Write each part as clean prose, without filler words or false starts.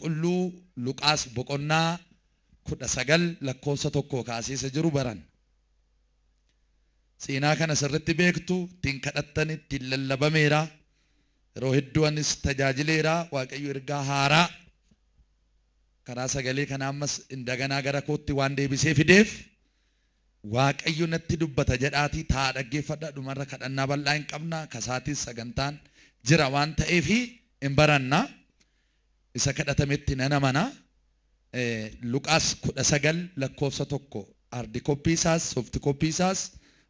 Qulqulluu Luqaas boqonnaa 19 lakkoofsa 1 kaasee isa jiru baran. Seenaa kana sirriitti beektu, ittiin kadhattan, ittiin lallabameera. Yeroo hedduu anis tajaajileera. Waaqayyo ergaa haaraa karaa sagalee kanaa ammas indaganaa gara kootti waan deebisee fideef Waaqayyo natti dubbata jedhaatii taa'aa dhaggeeffadhaa. Dhumarra kadhannaa bal'aa hin qabna. Kasaatis sagantaan jira waan ta'eef hin baranna. Isa kadhatametti nan amana. Luqaas 19 lakkoofsa 1 hard copy isaas soft copy isaas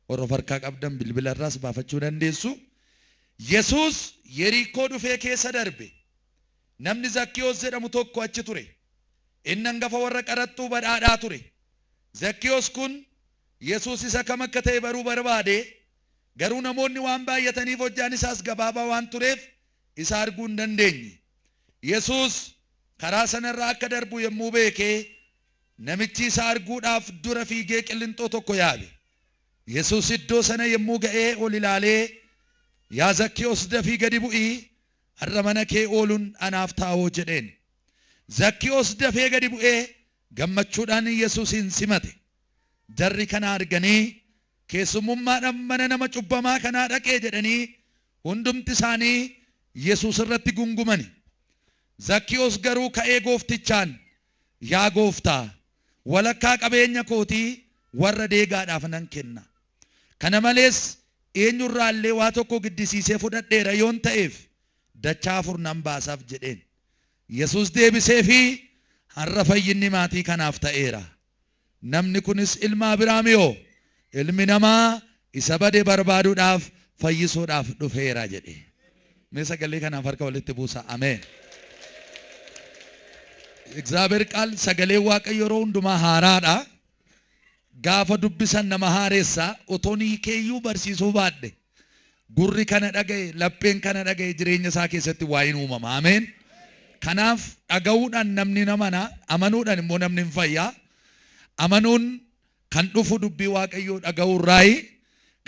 warra of harkaa qabdan bilbila irraas baafachuu dandeessu. Yesuus Yeriikoo dhufee keessa darbe. Namni Zakkiyoos jedhamu tokko achi ture. Inni hangafa warra qaraxxuu badhaadhaa ture. Zakkiyoos kun Yesuus isa kam akka ta'e baruu barbaade, garuu namoonni waan baay'ataniif hojjaan isaas gabaabaa waan tureef isa arguu hin dandeenye. Yesuus karaa sana irra akka darbu yommuu beeke, namichi isa arguudhaaf dura fiigee qillinxoo tokko yaabe. Yesuus iddoo sana yommuu ga'ee ol ilaalee, Yaa Zakkiyoos dafii gadi bu'i, har'a mana kee ooluun anaaf ta'oo jedheen. Zakkiyoos dafee gadi bu'ee gammachuudhaan Yesuusiin simate. Jarri kana arganii, Keessummummaadhaan mana nama cubbamaa kanaa dhaqee jedhanii hundumti isaanii Yesuus irratti gungumani. Zakkiyoos garuu ka'ee Gooftichaan, Yaa Gooftaa, walakkaa qabeenya kootii warra deegaadhaaf nan kenna. Kana malees eenyu irraa illee waa tokko giddisiisee fudhadheera yoon ta'eef dachaa afur nan baasaaf jedheen. Yesuus deebiseefii, Har'a fayyinni maatii kanaaf ta'eera. Namni kunis ilma Abiraamiyoo? Ilmi namaa isa bade barbaaduudhaaf, fayyisuudhaaf dhufeera jedhe. Mee sagalee kanaaf harka walitti buusaa. Ameen. እግዚአብሔር ቃል sagalee Waaqayyo yeroo hundumaa haaraadha. Gaafa dubbisan nama haaressa. Otoon hiikeeyyuu barsiisuu baadhe. Gurri kana dhaga'e, lapheen kana dhaga'e jireenya isaa keessatti waa hin uumama. Ameen. Kanaaf dhaga'uudhaan namni hin amana, amanuudhaan immoo namni hin fayya. Amanuun kan dhufu dubbii Waaqayyoo dhaga'uu irraayi.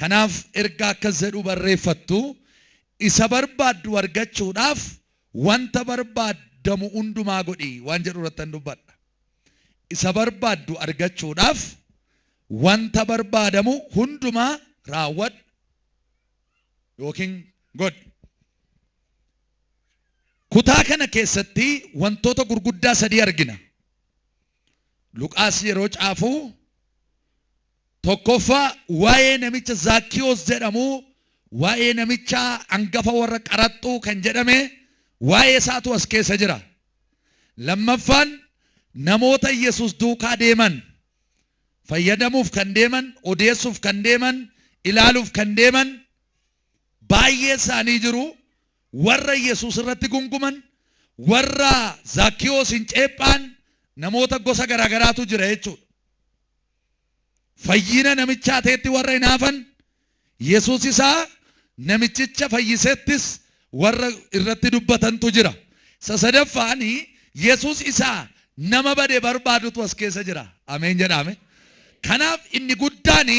Kanaaf erga akkas jedhu barreeffattu, isa barbaaddu argachuudhaaf wanta barbaadamu hundumaa godhi waan jedhu irrattan dubbadha. Isa barbaaddu argachuudhaaf wanta barbaadamu hundumaa raawwadhu yookiin godhi. Kutaa kana keessatti wantoota gurguddaa sadii argina. Luqaas yeroo caafu tokkoffaa waa'ee namicha Zaakkiyoos jedhamu, waa'ee namicha hangafa warra qaraxxuu kan jedhame waa'ee isaatu as keessa jira. Lammaffaan namoota Yesuus duukaa deeman, fayyadamuuf kan deeman, odeessuuf kan deeman, ilaaluuf kan deeman baay'ee isaanii jiru. Warra Yesuus irratti gunguman, warra Zaakkiyoos hin ceephaan namoota gosa garaagaraatu jira jechuudha. Fayyina namichaa ta'etti warra hinaafan, Yesuus isaa namichicha fayyisettis warra irratti dubbatantu jira. Isa sadaffaan Yesuus isaa nama bade barbaadutu as keessa jira. Ameen jedhaame. Kanaaf inni guddaan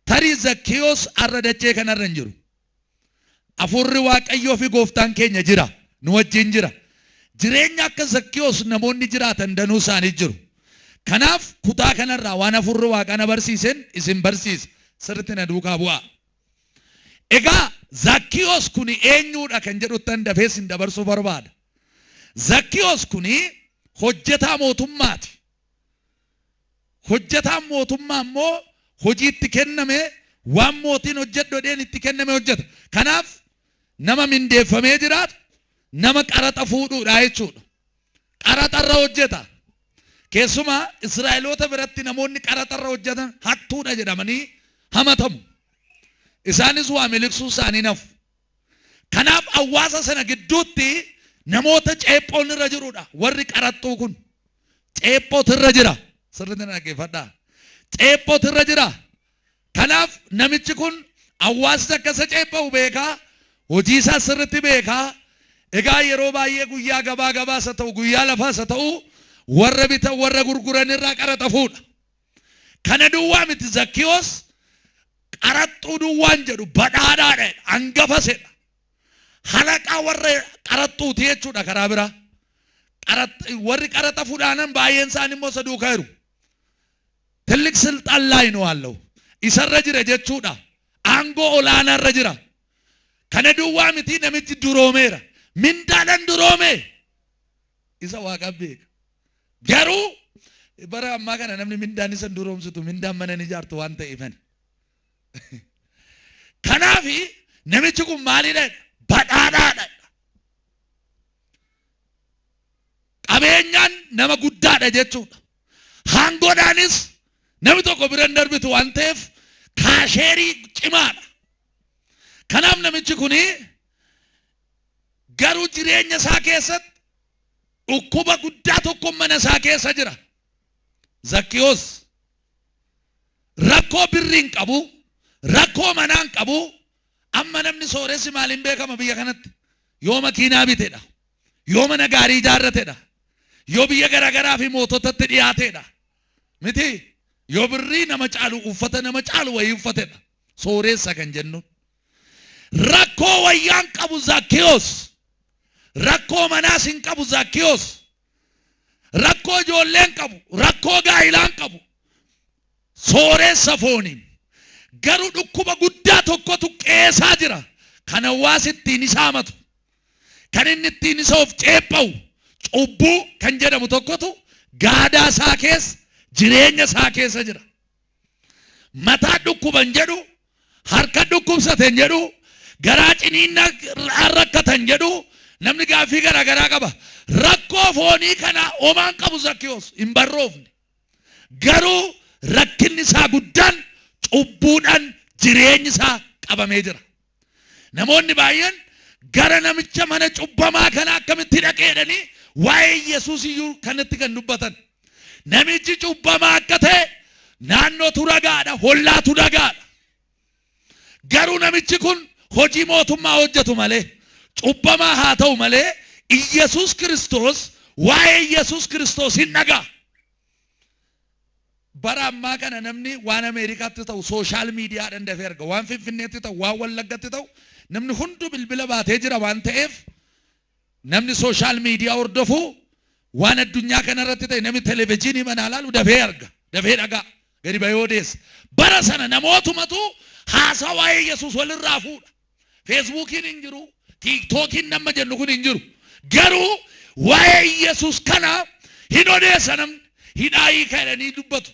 tarii Zakkiyoos har'a dachee kanarra hin jiru. Hafuurri Waaqayyoo fi gooftaan keenya jira. Nu wajjin jira. Jireenya akka Zakkiyoos namoonni jiraatan danuu isaanii jiru. Kanaaf kutaa kanarraa waan hafuurri Waaqaa na barsiiseen isin barsiisa. Sirriitti na duukaa bu'aa. Egaa Zakkiyoos kun eenyuudha kan jedhuttan dafee isin dabarsuu barbaada. Zakkiyoos kun hojjetaa mootummaati. Hojjetaan mootummaa immoo hojii itti kenname waan mootiin hojjedhu jedheen itti kenname hojjeta. Kanaaf nama mindeeffamee jiraatu nama qaraxa fuudhuudha jechuudha. Qaraxarra hojjeta. Keessumaa Israa'eloota biratti namoonni qaraxarra hojjetan hattuudha jedhamanii hamatamu. Isaanis waa miliqsuu isaanii nafu. Kanaaf hawaasa sana gidduutti namoota ceephoon irra jirudha. Warri qaraxxuu kun ceephootu irra jira. Sirriitti na dhaggeeffadhaa. Ceephootu irra jira. Kanaaf namichi kun hawaasni akka isa ceepha'u beekaa, hojii isaa sirriitti beekaa. Egaa yeroo baay'ee guyyaa gabaa gabaas haa ta'u, guyyaa lafaas haa ta'u, warra bitan warra gurguran irraa qaraxa fuudha. Kana duwwaa miti Zakkiyoos qaraxxuu duwwaan jedhu badhaadhaadha jedha, hangafas jedha. Halaqaa warra qaraxxuuti jechuudha karaa biraa. Warri qaraxa fudhaanan baay'een isaanii immoo isa duukaa jiru. ትልቅ ስልጣን ላይ ነው ያለው. Isarra jira jechuudha. Aangoo olaanaarra jira. Kana duwwaa miti, namichi duroomeera. Mindaadhaan duroome. Isa Waaqa beeka. Garuu bara ammaa kana namni mindaan isa duroomsitu, mindaan mana ni ijaartu waan ta'eefan. Kanaafi namichi kun maalidha? Badhaadhaadha. Qabeenyaan nama guddaadha jechuudha. Aangoodhaanis namni tokko bira hin darbitu waan ta'eef cashier cimaadha. Kanaaf namichi kuni garuu jireenya isaa keessatti dhukkuba guddaa tokko mana isaa keessa jira. Zakkiyoos rakkoo birrii hin qabu, rakkoo manaa hin qabu. Amma namni sooressi maaliin beekama biyya kanatti? Yoo makiinaa bitedha, yoo mana gaarii ijaarratedha, yoo biyya garaagaraa fi moototatti dhiyaatedha. Miti, yoo birrii nama caalu, uffata nama caalu wayii uffatedha. Sooressa kan jennuun. Rakkoo wayyaan qabu Zakkiyoos. Rakkoo manaas hin qabu Zakkiyoos. Rakkoo ijoolleen qabu, rakkoo gaa'ilaan qabu. Sooressa fooniin. Garuu dhukkuba guddaa tokkotu qeesaa jira. Kan hawaasi ittiin isa hamatu. Kan inni ittiin isa of ceepha'u. Cubbuu kan jedhamu tokkotu gaadaa isaa keessa, jireenya isaa keessa jira. Mataa dhukkuban jedhu, harka dhukkubsatan jedhu, garaa ciniinna rakkatan jedhu, namni gaaffii garaa garaa qaba. Rakkoo foonii kana homaan qabu Zakkiyoos, hin barroofne. Garuu rakkinni isaa guddaan cubbuudhaan jireenyi isaa qabamee jira. Namoonni baay'een gara namicha mana cubbamaa kana akkamitti dhaqee jedhanii waa'ee Yesuus iyyuu kanatti kan dubbatan. Namichi cubbamaa akka ta'e naannootu ragaadha, hollaatu ragaadha. Garuu namichi kun hojii mootummaa hojjetu malee, cubbamaa haa ta'u malee, Iyyasuus Kiristoos, waa'ee Iyyasuus Kiristoos hin dhagaa. Bara ammaa kana namni waan Ameerikaatti ta'u social mediadhaan dafee arga. Waan Finfinneetti ta'u, waan Wallaggatti ta'u namni hunduu bilbila baatee jira waan ta'eef, namni social media hordofu waan addunyaa kanarratti ta'e, namni televezyiinii manaa laalu dafee arga, dafee dhagaa, gadi bahee odeessa. Bara sana namootumatu haasaa waa'ee Yesuus walirraa fuudha. Facebookiin hin jiru, TikTokiin nama jennu kun hin jiru. Garuu waa'ee Yesuus kana hin odeessa namni. Hidhaa hiika jedhanii dubbatu.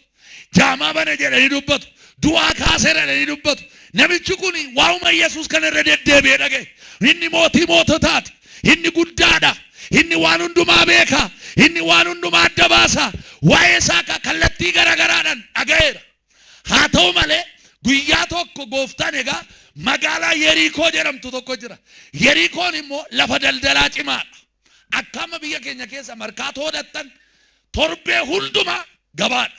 Jaamaa bana jedhanii dubbatu. Du'aa kaaseera jedhanii dubbatu. Namichi kun waa'uma Yesuus kana irra deddeebi'ee dhaga'e. Inni mootii moototaati. Inni guddaadha. Inni waan hundumaa beeka. Inni waan hundumaa adda baasa. Waa'ee isaa kallattii garaagaraadhaan dhaga'eera. Haa ta'u malee guyyaa tokko gooftaan, egaa magaalaa Yeriikoo jedhamtu tokko jira. Yeriikoon immoo lafa daldalaa cimaadha. Akkama biyya keenya keessa Markaatoo hodhattan, torbee hundumaa gabaadha.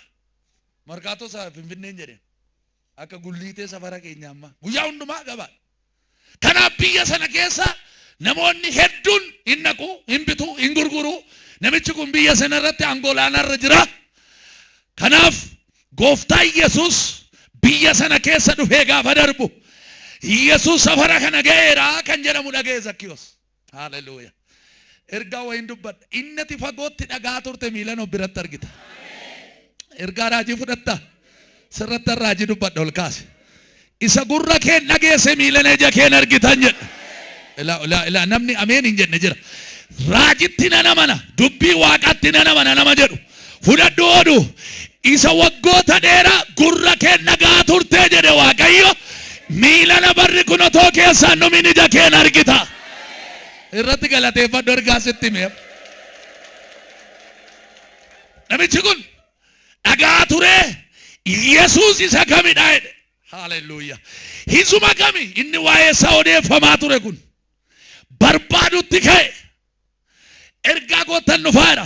Markaatoo isaa Finfinneen jedheen. Akka gulliitee safara keenya amma guyyaa hundumaa gabaadha. Kanaaf biyya sana keessa namoonni hedduun hin naqu, hin bitu, hin gurguru. Namichi kun biyya sana irratti aangoo olaanaarra jira. Kanaaf gooftaan Yesuus biyya sana keessa dhufee gaafa darbu, Yesuus safara kana ga'eera kan jedhamu dhaga'e Zakkiyoos. Haleluuya. Ergaa wayiin dubbadha. Innati fagootti dhagaa turte miilan of biratti argita. Ergaa raajii fudhatta. Sirratti raajii dubbadha, ol kaase. Isa gurra keen dhageesse miilan ija keen argitan jedha. Ilaa, ilaa, ilaa, namni ameen hin jenne jira. Raajitti nan amana, dubbii Waaqaatti nan amana nama jedhu. Fudhadhu oodhu. Isa waggoota dheeraa gurra keen dhagaa turtee jedhe Waaqayyo. Miilana barri kun otoo keessaan dhumin ija keen argita. Irratti galateeffadhu, ergaa sitti hime. Namichi kun dhagaa ture, Yesuus isa kamidha jedhe. Haleluuyaa. Isuma kami inni waa'ee isaa odeeffamaa ture kun? Barbaadutti ka'e. Ergaa koottan dhufaadha.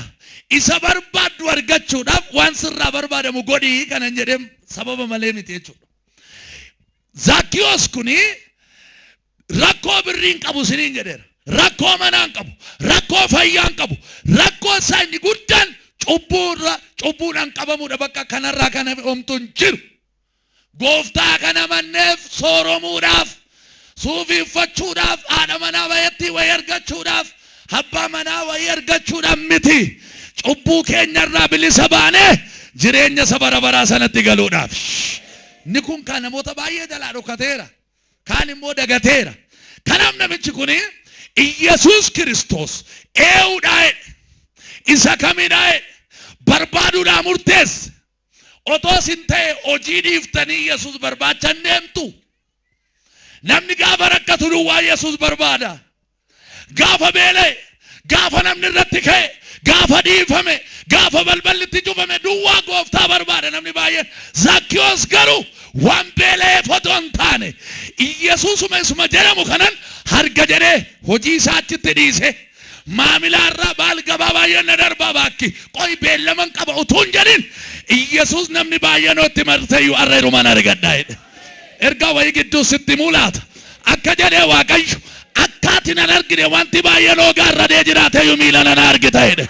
Isa barbaaddu argachuudhaaf waan sirraa barbaadamu godhii kanan jedhee sababa malee miti jechuudha. Zaakkiyoos kuni rakkoo birrii hin qabu siniin jedheera. Rakkoo manaa hin qabu. Rakkoo fayyaa hin qabu. Rakkoo isaa inni guddaan cubbuurra, cubbuudhaan qabamuudha, bakka kanarraa kana homtuu hin jiru. Gooftaa kana manneef sooromuudhaaf, suufii uffachuudhaaf, haadha manaa bayetti wayii argachuudhaaf, Abbaa manaa wayii argachuudhaan miti. Cubbuu keenyarraa bilisa baanee jireenya isa bara baraa sanatti galuudhaaf. Inni kun kan namoota baay'ee jalaa dhokateera. Kaan immoo dagateera. Kanaaf namichi kun Iyyasuus Kiristoos eewudhaa jedhe. Isa kamidhaa jedhe. Barbaaduudhaa murteesse. Otoo isin ta'e hojii dhiiftanii Yesuus barbaacha hin deemtu? Namni gaafa rakkatu duwwaa Yesuus barbaada. Gaafa beela'e, gaafa namni irratti ka'e, gaafa dhiifame, gaafa balballi itti cufame duwwaa gooftaa barbaada namni baay'een. Zakkiyoos garuu waan beela'eef otoo hin taane Iyyasuusuma isuma jedhamu kanan harga jedhee hojii isaa achitti dhiise. Maamilaa irraa baal gabaa baay'een na darbaa baakki qoy beellaman qaba utuu hin jedhin Iyyasuus namni baay'een itti marteyyuu har'a iruman argadha jedhe. Ergaa wayii gidduu sitti himuu laata? Akka jedhee Waaqayyo akka ati nan argine wanti baay'een hoo gaarradee jiraateyyuu miila nana argita jedhe.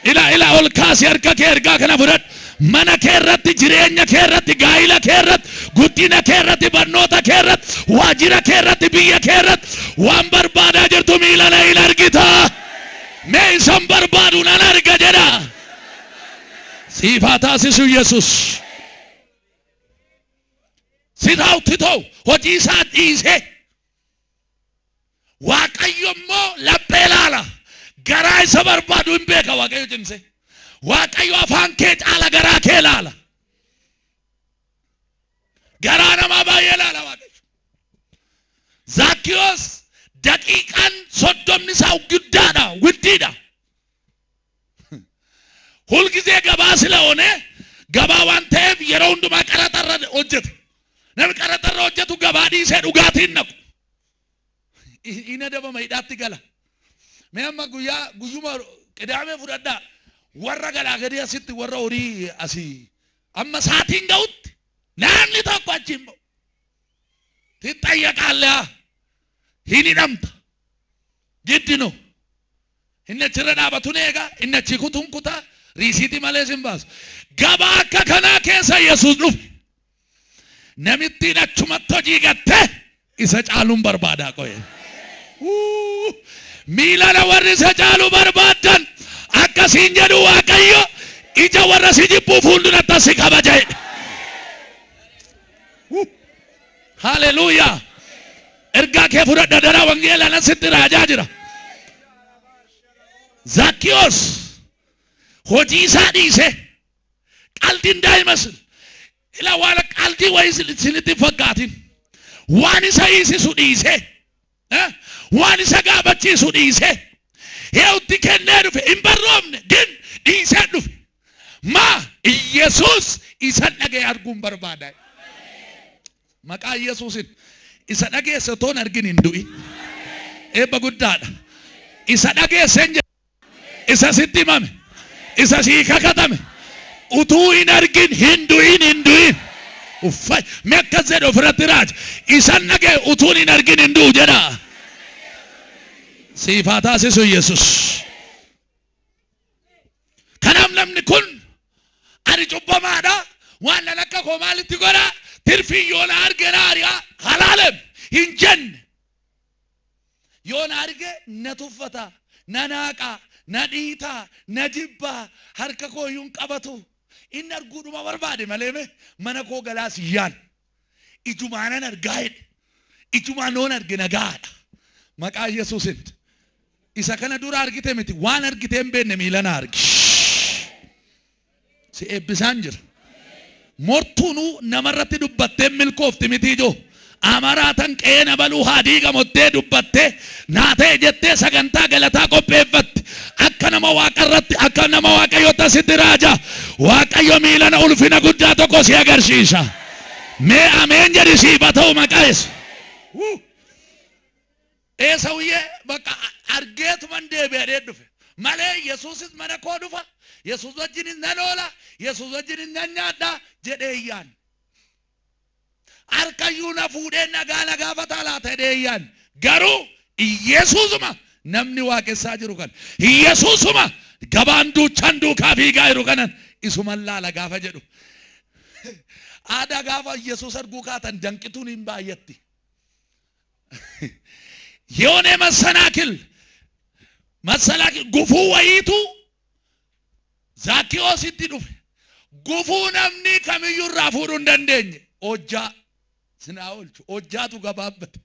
Ila ila ol kaasi harka kee ergaa kana fudhadhu. Mana kee irratti, jireenya kee irratti, gaa'ila kee irratti, guddina kee irratti, barnoota kee irratti, waajjira kee irratti, biyya kee irratti waan barbaadaa jirtu miila na hin argita. Mee isan barbaadu nan arga jedha. Siif haa taasisu Yesus. Sitaw titow hojii isaa dhiisee Waaqayyo immoo laphee ilaala. Garaa isa barbaadu hin beeka Waaqayyo cimsee. Waaqayyo afaan kee caala garaa kee ilaala. Garaa namaa baay'ee ilaala Waaqayyo. Zaakkiyoos daqiiqaan 30n isaa guddaadha, widdiidha. Hulgizee gabaa sila oonee gabaa waan ta'eef yeroo hundumaa qaraxa irra hojjeta. Namni qaraxa irra hojjetu gabaa dhiisee dhugaatii hin naqu. Hin adabama hidhaatti gala. Mee amma guyyaa guyyuma qidaamee fudhadhaa warra galaa gadii asitti warra horii asii amma saatiin ga'utti namni tokko achi hin ba'u. Tixxayyaqaallee hin hidhamta. Giddino. Inni achirra dhaabatu ni eega, inni achii kutuun kutaa, riisiitii malees hin baasu. Gabaa akka kanaa keessa Yesuus dhufe. Namittiin achumatti hojii gattee isa caaluun barbaadaa qoye. Miilana warri isa caalu barbaaddan akkasiin jedhu Waaqayyo ija warra si jibbuu fuulduratti si kabaja jedhe. Haleluuyaa! Ergaa kee fudhadha daraa wangeelaa nan sitti raajaa jira. Zakkiyoos hojii isaa dhiisee qaldiin daa'imasin ila waan qaldii wayii isinitti hin fakkaatin waan isa hiisisu dhiisee waan isa gaafachiisu dhiisee heewti kennee dhufe hin barroofne gin dhiisee dhufe maa Iyesuus isan dhaga'e arguun barbaada. Maqaa Yesuusin isa dhageesse otoo hin argin hin du'in. Eebba guddaadha. Isa dhageesse hin jedhu. Isa sitti himame. Isa sii kakatame. Utuu hin argin hin du'in hin du'in. Uffay. Mee akkas jedhe ofirratti raaja. Isan dhaga'e utuun hin argin hin du'u jedha. Siif haa taasisu Yesuus. Kanaaf namni kun ani cubbamaadha waan nan akka koo maalitti godha tirfiin yoo na arge na ari'a halaalem hin jenne yoo na arge na tuffata na naaqa na dhiita na jibbaa harka koo iyyuu hin qabatu inni arguudhuma barbaade malee mee mana koo galaas hin yaadne ijumaanan argaa jedhe ijumaan yoon arge nagaadha maqaa Yesuusin Isa kana dura argite miti waan argitee hin beekne miilana argi. Si eebbisaan jira. Mortuunuu namarratti dubbattee milkoofti miti ijoo. Amaraa tan qe'ee na baluu haa diigamottee dubbattee naa ta'e jettee sagantaa galataa qopheeffatti. Akka nama waaqarratti akka nama waaqayyotti asitti raaja. Waaqayyo miilana ulfina guddaa tokko si agarsiisa. Mee ameen jedhi siif haa ta'u maqaa Yesuus. Ee sawuyyee bakka argeetuman deebi'adhee dhufe malee Yesuusis mana koo dhufa, Yesuus wajjinis nan oola, Yesuus wajjinis nan nyaadha jedhee hin yaadne. Harkayyuu na fuudhee nagaa na gaafataa laata jedhee hin yaadne. Garuu Yesuusuma namni waaqessaa jiru kana, Yesuusuma gabaan duuchaan duukaa fiigaa jiru kanan isuman laala gaafa jedhu. Aadaa gaafa Yesuus arguu kaatan danqituun hin baay'atti. የሆነ መሰናክል Masalaa gufuu wayiitu Zaakiyoositti dhufe. Gufuu namni kamiyyuu irraa fuudhuu hin dandeenye. Hojjaa sinaa oolchu. Hojjaatu gabaabbate.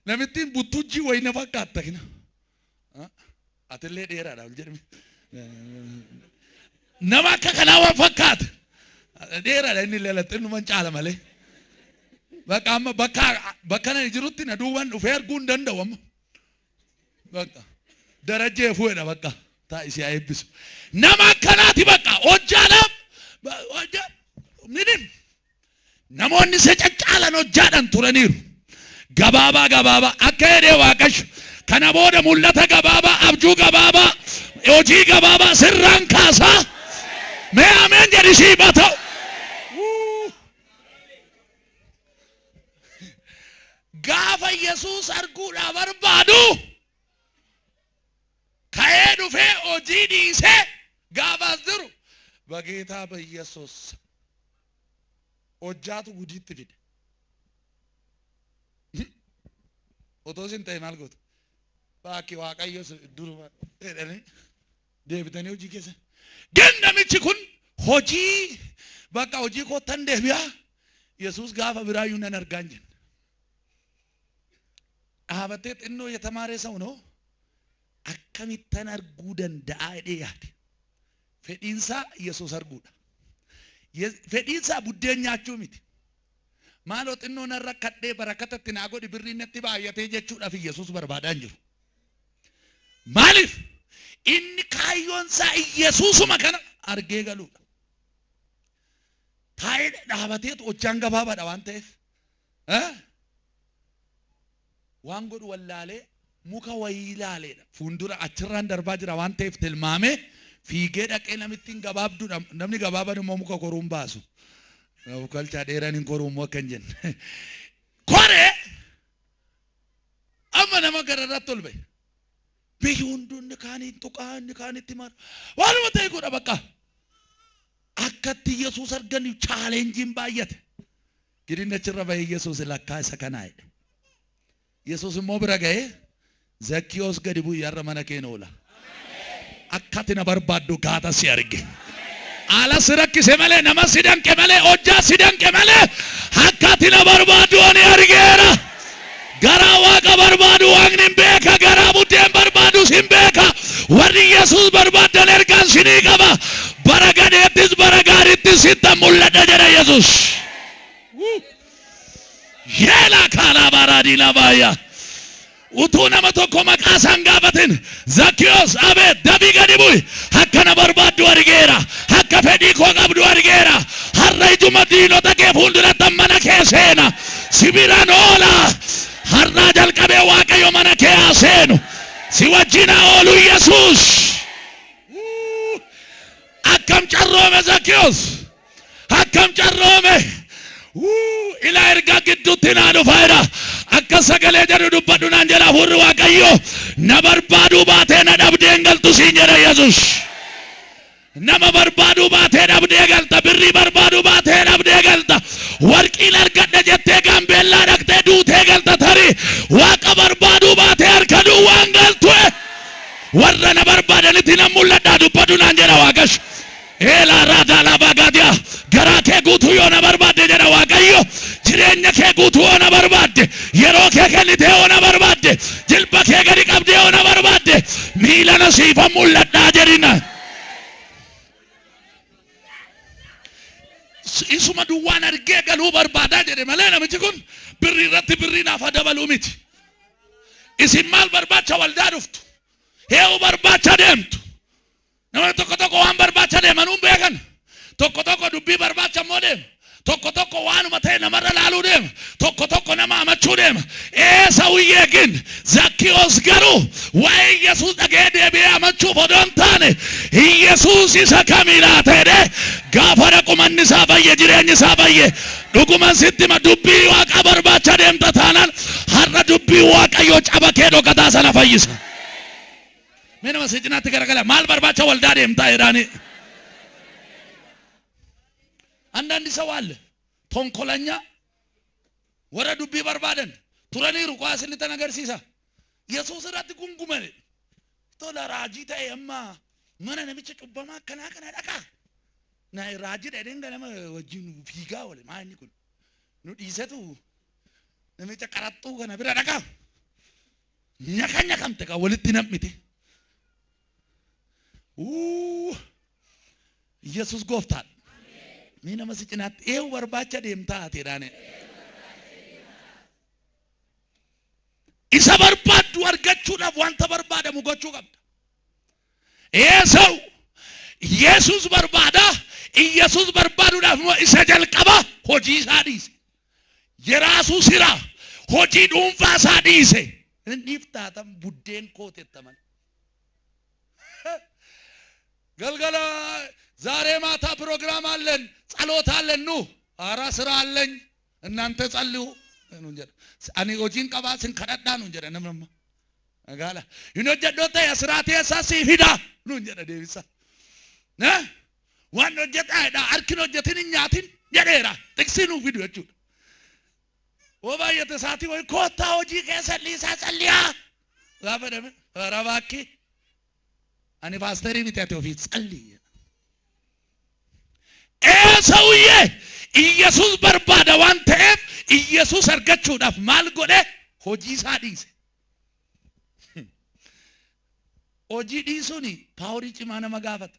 Namittiin buttujjii wayii na fakkaatta kina. Atillee dheeraadha ol jedhame. Nama akka kanaa waan fakkaata. Dheeraadha inni illee xinnuma caala malee. Bakka amma bakka bakka nani jirutti na duubaan dhufee arguu hin danda'u amma. Bakka darajjee fuudhedha bakka taa'isii haa eebbisu. Nama akkanaati bakka hojjaadhaaf hojjaa minim. Namoonni isa caccaalan hojjaadhaan turaniiru. Gabaabaa gabaabaa akka jedhee Waaqayyo kana booda mul'ata gabaabaa abjuu gabaabaa hojii gabaabaa sirraan kaasaa. Mee ameen jedhi siif haa ta'u. Gaafa Yesuus arguudhaa barbaadu ka'ee dhufee hojii dhiisee gaafa as jiru bageetaa በኢየሱስ hojjaatu gudiitti fide. Otoo isin ta'e maal gootu? Baakki Waaqayyo duruma jedhanii deebitanii hojii keessa. Gan namichi kun hojii bakka hojii koottan deebi'aa Yesuus gaafa biraayyuu nan argaa hin jenne. Dhaabattee xinnoo የተማረ ሰው ነው። Akkamittan arguu danda'a jedhee yaade. Fedhiinsaa Yesuus arguudha. Fedhiinsaa buddeen nyaachuu miti. Maaloo xinnoo nan rakkadhee barakatatti naa godhi birrii natti baay'atee jechuudhaaf Yesuus barbaadaa hin jiru. Maaliif? Inni kaayyoonsaa Yesuusuma kana argee galuudha. Taa'ee dhaabateetu hojjaan gabaabaadha waan ta'eef. Waan godhu wallaalee muka wayii ilaaleedha. Fuuldura achirraan darbaa jira waan ta'eef tilmaamee fiigee dhaqee namittiin gabaabduudha. Namni gabaabaan immoo muka koruun baasu. Kalchaa dheeraan hin koruu immoo akka hin jenne. Koree amma nama gararratti ol ba'e. Biyyi hunduu inni kaaniin tuqaa inni kaanitti mara. Waanuma ta'e godha bakka. Akkatti Yesuus arganiif chaalenjiin baay'ate. Gidin achirra bahee Yesuus lakkaa isa kanaa jedhe. Yesuus immoo bira ga'ee Zakkiyoos gadi bu'i har'a mana keen oola. Akkati na barbaaddu gaata si arge. Ala si rakkise malee nama si danqe malee hojjaa si danqe malee akkati na barbaaddu ani argeera. Garaa Waaqa barbaadu Waaqni hin beeka. Garaa buddeen barbaadus hin beeka. Warri Yesuus barbaaddan ergaan sinii qaba. Bara gadheettis bara gaarittis sittan mul'adha jedha Yesuus. Yeela kaalaa baaraadii labaaya. Utuu nama tokko maqaa isaan gaafatin Zakkiyoos abeet dafii gadi bu'i akka na barbaaddu argeera akka fedhii koo qabdu argeera har'a ijuma diinota kee fuulduratti mana kee seena si biraan oola har'aa jalqabee Waaqayyo mana kee haa seenu si wajjin haa oolu Yesuus. Akkam carroome Zakkiyoos! Akkam carroome! Ilaa ergaa gidduutti naa dhufaa jira. Akka sagalee jedhu dubbadhu naan jedha hafuurri Waaqayyoo. Na barbaaduu baatee na dhabdee hin galtu siin jedha Yesuus. Nama barbaaduu baatee dhabdee galta. Birrii barbaaduu baatee dhabdee galta. Warqiin argadha jettee Gaambeellaa dhaqxee duutee galta tarii. Waaqa barbaaduu baatee harka duwwaan galtu. Warra na barbaadanitti nan mul'adhaa dubbadhu naan jedha Waaqayyo. Eelaa raadaa laabaa gaadiyaa garaa kee guutuu yoo na barbaadde jedha Waaqayyo. Jireenya kee guutuu yoo na barbaadde, yeroo kee kennitee yoo na barbaadde, jilba kee gadi qabdee yoo na barbaadde, miila na siifan mul'adhaa jedhina. Isuma duwwaan argee galuu barbaadaa jedhe malee namichi kun birrii irratti birrii naaf haa dabaluu miti. Isin maal barbaacha waldaa dhuftu? Hee'uu barbaacha deemtu? Namoonni tokko tokko waan barbaacha deemanuu hin beekan. Tokko tokko dubbii barbaacha immoo deema. Tokko tokko waanuma ta'e namarra laaluu deema. Tokko tokko nama amachuu deema. Eesawuyyee gin Zakkiyoos garuu waa'ee Yesuus dhaga'ee deebi'ee amachuuf odoo hin taane Yesuus isa kamii laata jedhee gaafa dhaqu manni isaa fayye jireenyi isaa fayye. Dhuguman sitti hima dubbii Waaqaa barbaacha deemta taanaan har'a dubbii Waaqayyoo caba kee dhokataa sana fayyisa. Mee nama si cinaatti garagala maal barbaacha waldaa deemtaa jedhaani. አንዳንድ ሰው አለ ተንኮለኛ warra dubbii barbaadan turaniiru qo'aa isinitti agarsiisa. Yesuus irratti gungumane. Tola raajii ta'e amma mana namicha cubbamaa akkanaa kana dhaqaa. Na raajii dhadheen ganama wajjin fiigaa oole maa inni kun. Nu dhiisetu namicha qaraxxuu kana bira dhaqaa. Nyaka nyakamte kaa walitti nam'ite. Yesus gooftaadha. Mee nama si cinaatti eewu barbaacha deemtaa ati jedhaane. Isa barbaaddu argachuudhaaf wanta barbaadamu gochuu qabda. Eesaw Yesus barbaada. Yesus barbaaduudhaaf immoo isa jalqaba hojii isaa dhiise. Yeraasuu sira hojii dhuunfaa isaa dhiise. Hin dhiiftaatan buddeen kootetta malee. Galgala ዛሬ ማታ ፕሮግራም አለን፣ ጸሎት አለን። ኑ ኧረ ስራ አለኝ እናንተ ጸልዩ nuun jedha. Ani hojiin qabaa sin kadhadhaa nuun jedha namni amma. Gaala hin hojjedhoo ta'e asiraatii eessaa sii fida nuun jedha deebisa. Waan hojjedhaa harkin hojjetin hin nyaatin jedheera xiqsii nuu fidu jechuudha. Hoo baay'ate isaatii wayi koottaa hojii keessa dhiisaa tsalliyaa gaafa jedhame ኧረ እባክህ ani paasterii miti ati ofii tsallii. Ee ሰውዬ Iyyasuus barbaada waan ta'eef Iyyasuus argachuudhaaf maal godhe hojii isaa dhiise. Hojii dhiisuun paaworii cimaa nama gaafata.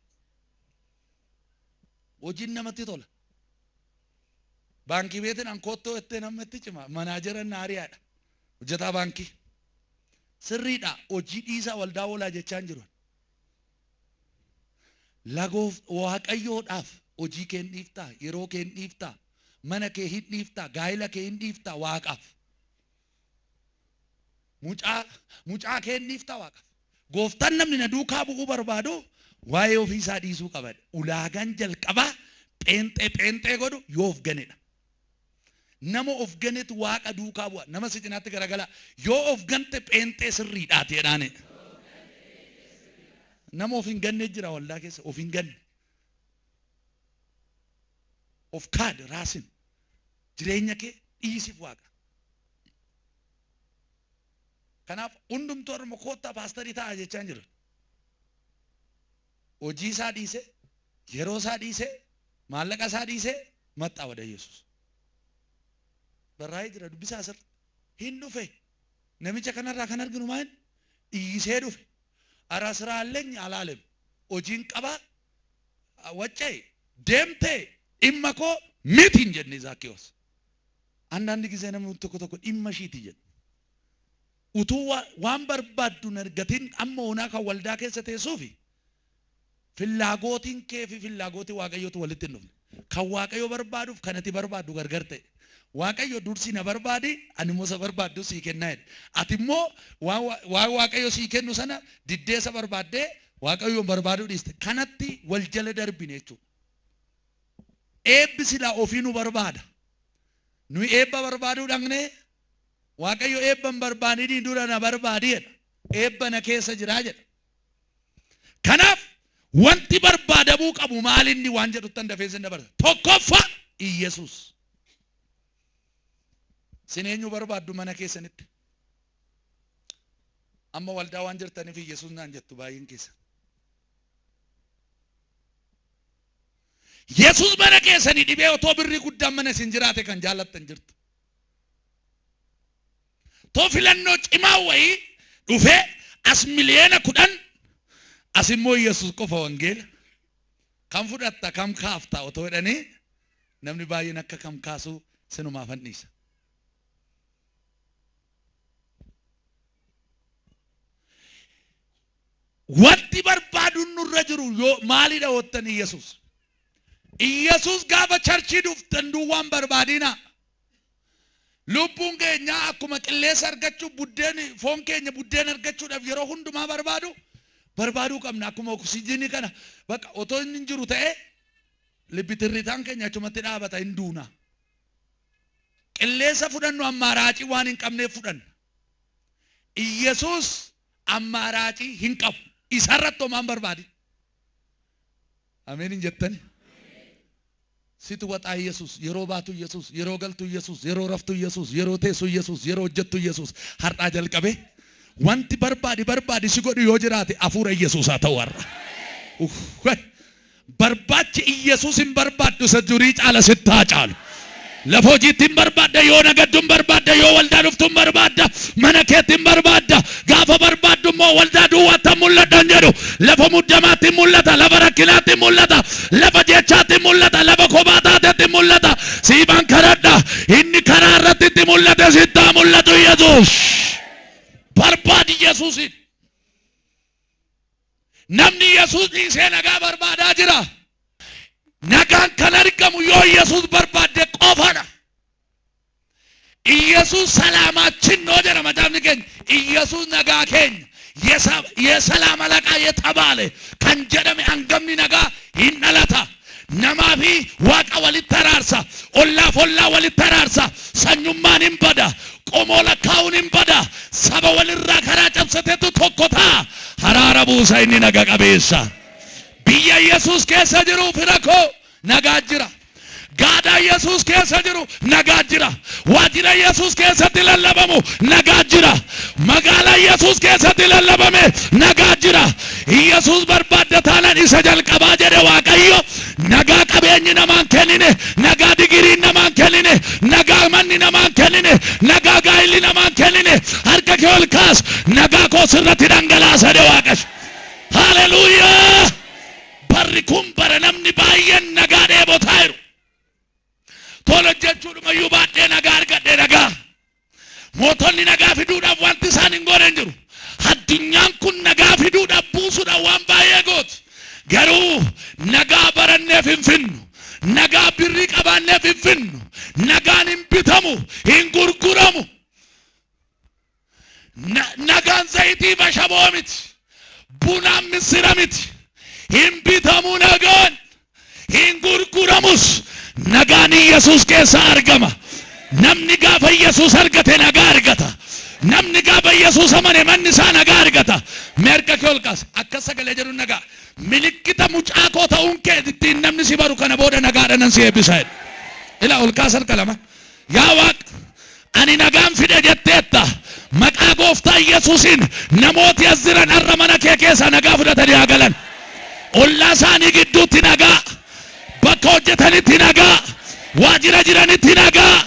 Hojiin namatti tola. Baankii beetiin an koottoo jettee namatti cima. Manaajera naariyaadha. Hojjetaa baankii. Sirriidha. Hojii dhiisaa waldaa oolaa jechaan jiru. Lagoof waaqayyoodhaaf hojii kee hin dhiiftaa, yeroo kee hin dhiiftaa, mana kee hin dhiiftaa, gaa'ila kee hin dhiiftaa waaqaaf. Mucaa mucaa kee hin dhiiftaa waaqaaf. Gooftaan namni na duukaa bu'uu barbaadu waa'ee ofii isaa dhiisuu qaba. Ulaagaan jalqabaa pheenxee pheenxee godhu yoo of ganedha. Nama of ganetu waaqa duukaa bu'a. Nama si cinaatti garagalaa. Yoo of gante pheenxee sirriidhaati jedhaani. Nama of hin ganne jira waldaa keessa of hin ganne. Of kaad raasin jireenya kee dhiisif waaqa. Kanaaf hundumtuu harma koottaa paasterii ta'a jechaan jira. Hojii isaa dhiise, yeroo isaa dhiise, maallaqa isaa dhiise maxxaa wada Yesuus. Barraa'ee jira dubbisaa asirra. Hin dhufe. Namicha kanarraa kan arginu maal? Dhiisee dhufe. Ara siraalleኝ alaalem. Hojiin qabaa waccee deemtee dhimma koo miti hin jenne Zaakiyoos. አንዳንድ ጊዜ namni tokko tokko dhimma ishiiti jedhu. Utuu waan barbaaddu hin argatin amma onaa kan waldaa keessa teessuufi fillaagootiin kee fi fillaagootii waaqayyootu walitti hin dhufne. Kan waaqayyo barbaaduuf kan ati barbaaddu gargar ta'e. Waaqayyo dursi na barbaadi ani immoo isa barbaaddu sii kennaa jedhe. Ati immoo waan waaqayyo sii kennu sana diddeessa barbaaddee waaqayyoon barbaaduu dhiiste. Kanatti wal jala darbine jechuudha. Eebbi silaa ofii nu barbaada. Nuyi eebba barbaaduu dhaqnee waaqayyo eebba hin barbaadinii dura na barbaadi jedha. Eebba na keessa jiraa jedha. Kanaaf wanti barbaadamuu qabu maalinni waan jedhuttan dafee sin dabarsa. Tokkoffaa Iyyasuus. Sin eenyu barbaaddu mana keessanitti? Amma waldaa waan jirtaniif Iyyasuus naan jettu baay'een keessa. Yesuus mana keessanii dhibee otoo birrii guddaan mana isin jiraate kan jaallattan jirtu. Too filannoo cimaa wayii dhufee as 10,000,000 as immoo Yesuus qofa wangeela. Kam fudhatta kam kaafta otoo jedhanii namni baay'een akka kam kaasuu sinumaaf dhiisa. Wanti barbaaduun nurra jiru yoo maalidha wottan Iyyasuus. Iyyasuus gaafa charchii dhuftan duwwaan barbaadina. Lubbuun keenya akkuma qilleensa argachuu buddeen foon keenya buddeen argachuudhaaf yeroo hundumaa barbaadu barbaaduu qabna akkuma oksijiinii kana bakka otoo inni hin jiru ta'e libbi tirritaan keenya achumatti dhaabata hin duuna. Qilleensa fudhannu ammaaraacii waan hin qabneef fudhanna. Iyyasuus ammaaraacii hin qabu. Isarratti homaan barbaadi. Ameen hin jettani. Situ waxaa Yesuus, yeroo baatu Yesuus, yeroo galtu Yesuus, yeroo raftu Yesuus, yeroo teessu Yesuus, yeroo hojjettu Yesuus. Har'aa jalqabee Wanti barbaadi barbaadi si godhu yoo jiraate hafuura Iyyasuus haa ta'u har'a. Uffee! Barbaachi Iyyasuus hin barbaaddu isa durii caala sitti haa caalu. Lafa hojiitti hin barbaadda, yoo nagaddu hin barbaadda, yoo waldaa dhuftu hin barbaadda, mana keetti hin barbaadda. Gaafa barbaaddu immoo waldaa duwwaatti hin mul'adha hin jedhu. Lafa muddamaatti hin mul'ata, lafa rakkinaatti hin mul'ata, lafa jechaatti hin mul'ata, lafa kophaa taatetti hin mul'ata. Siifan kadhadha, inni karaa irratti itti mul'ate sitti haa mul'atu Yesuus. Barbaadi Yesuusin. Namni Yesuus dhiisee nagaa barbaadaa jira. Nagaan kan argamu yoo Yesuus barbaadde qofadha. Iyyasuus salaamaachin noo jedha macaafni keenya. Iyyasuus nagaa keenya. Yesalaam alaqaa yetabaale kan jedhame hangafni nagaa hin dhalata. Namaa fi Waaqa walitti araarsa. Ollaaf ollaa walitti araarsa. Sanyummaan hin bada. Qomoo lakkaa'uun hin bada. Saba walirraa karaa cabsatetu tokko ta'a. Haraara buusa inni naga qabeessa. Biyya Yesuus keessa jiru fira koo nagaa jira. Gaadaa Yesuus keessa jiru nagaa jira. Waajjira Yesuus keessatti lallabamu nagaa jira. Magaalaa Yesuus keessatti lallabame nagaa jira. Yesuus barbaadda taanaan isa jalqabaa jedhe Waaqayyo. Nagaa qabeenyi namaan kennine, nagaa digiriin namaan kennine, nagaa manni namaan kennine, nagaa gaa'illi namaan kennine. Harka kee ol kaas, nagaa koo sirratti dhangalaasa jedhe Waaqayyo. Haleluuyaa! Barri kun bara namni baay'een nagaa dheebotaa jiru. Tola hojjechuudhumayyuu baadhee nagaa argadhe nagaa. Mootonni nagaa fiduudhaaf wanti isaan hin goone hin jiru. Addunyaan kun nagaa fiduudhaaf buusuudhaaf waan baay'ee gooti. Garuu nagaa baranneef hin finnu. Nagaa birrii qabaanneef hin finnu. Nagaan hin bitamu, hin gurguramu. Nagaan zayitii bashaboo miti. Bunaan missira miti. Hin bitamu nagaan. Hin gurguramus. Nagaan Iyyasuus keessaa argama. Namni gaafa Iyyasuus argate nagaa argata. Namni gaafa Iyyasuus amane manni isaa nagaa argata. Mee harka kee ol kaasi. Akka sagalee jedhu nagaa. Milikkita mucaa koo ta'uun kee ittiin namni si baru kana booda nagaadha nan si eebbisa jedhe. Ilaa ol kaas harka lama. Yaa Waaq, ani nagaan fide jetteetta. Maqaa Gooftaa Yesuusiin namooti as jiran har'a mana kee keessaa nagaa fudhatanii haa galan. Ollaa isaanii gidduutti nagaa, bakka hojjetanitti nagaa, waajjira jiranitti nagaa.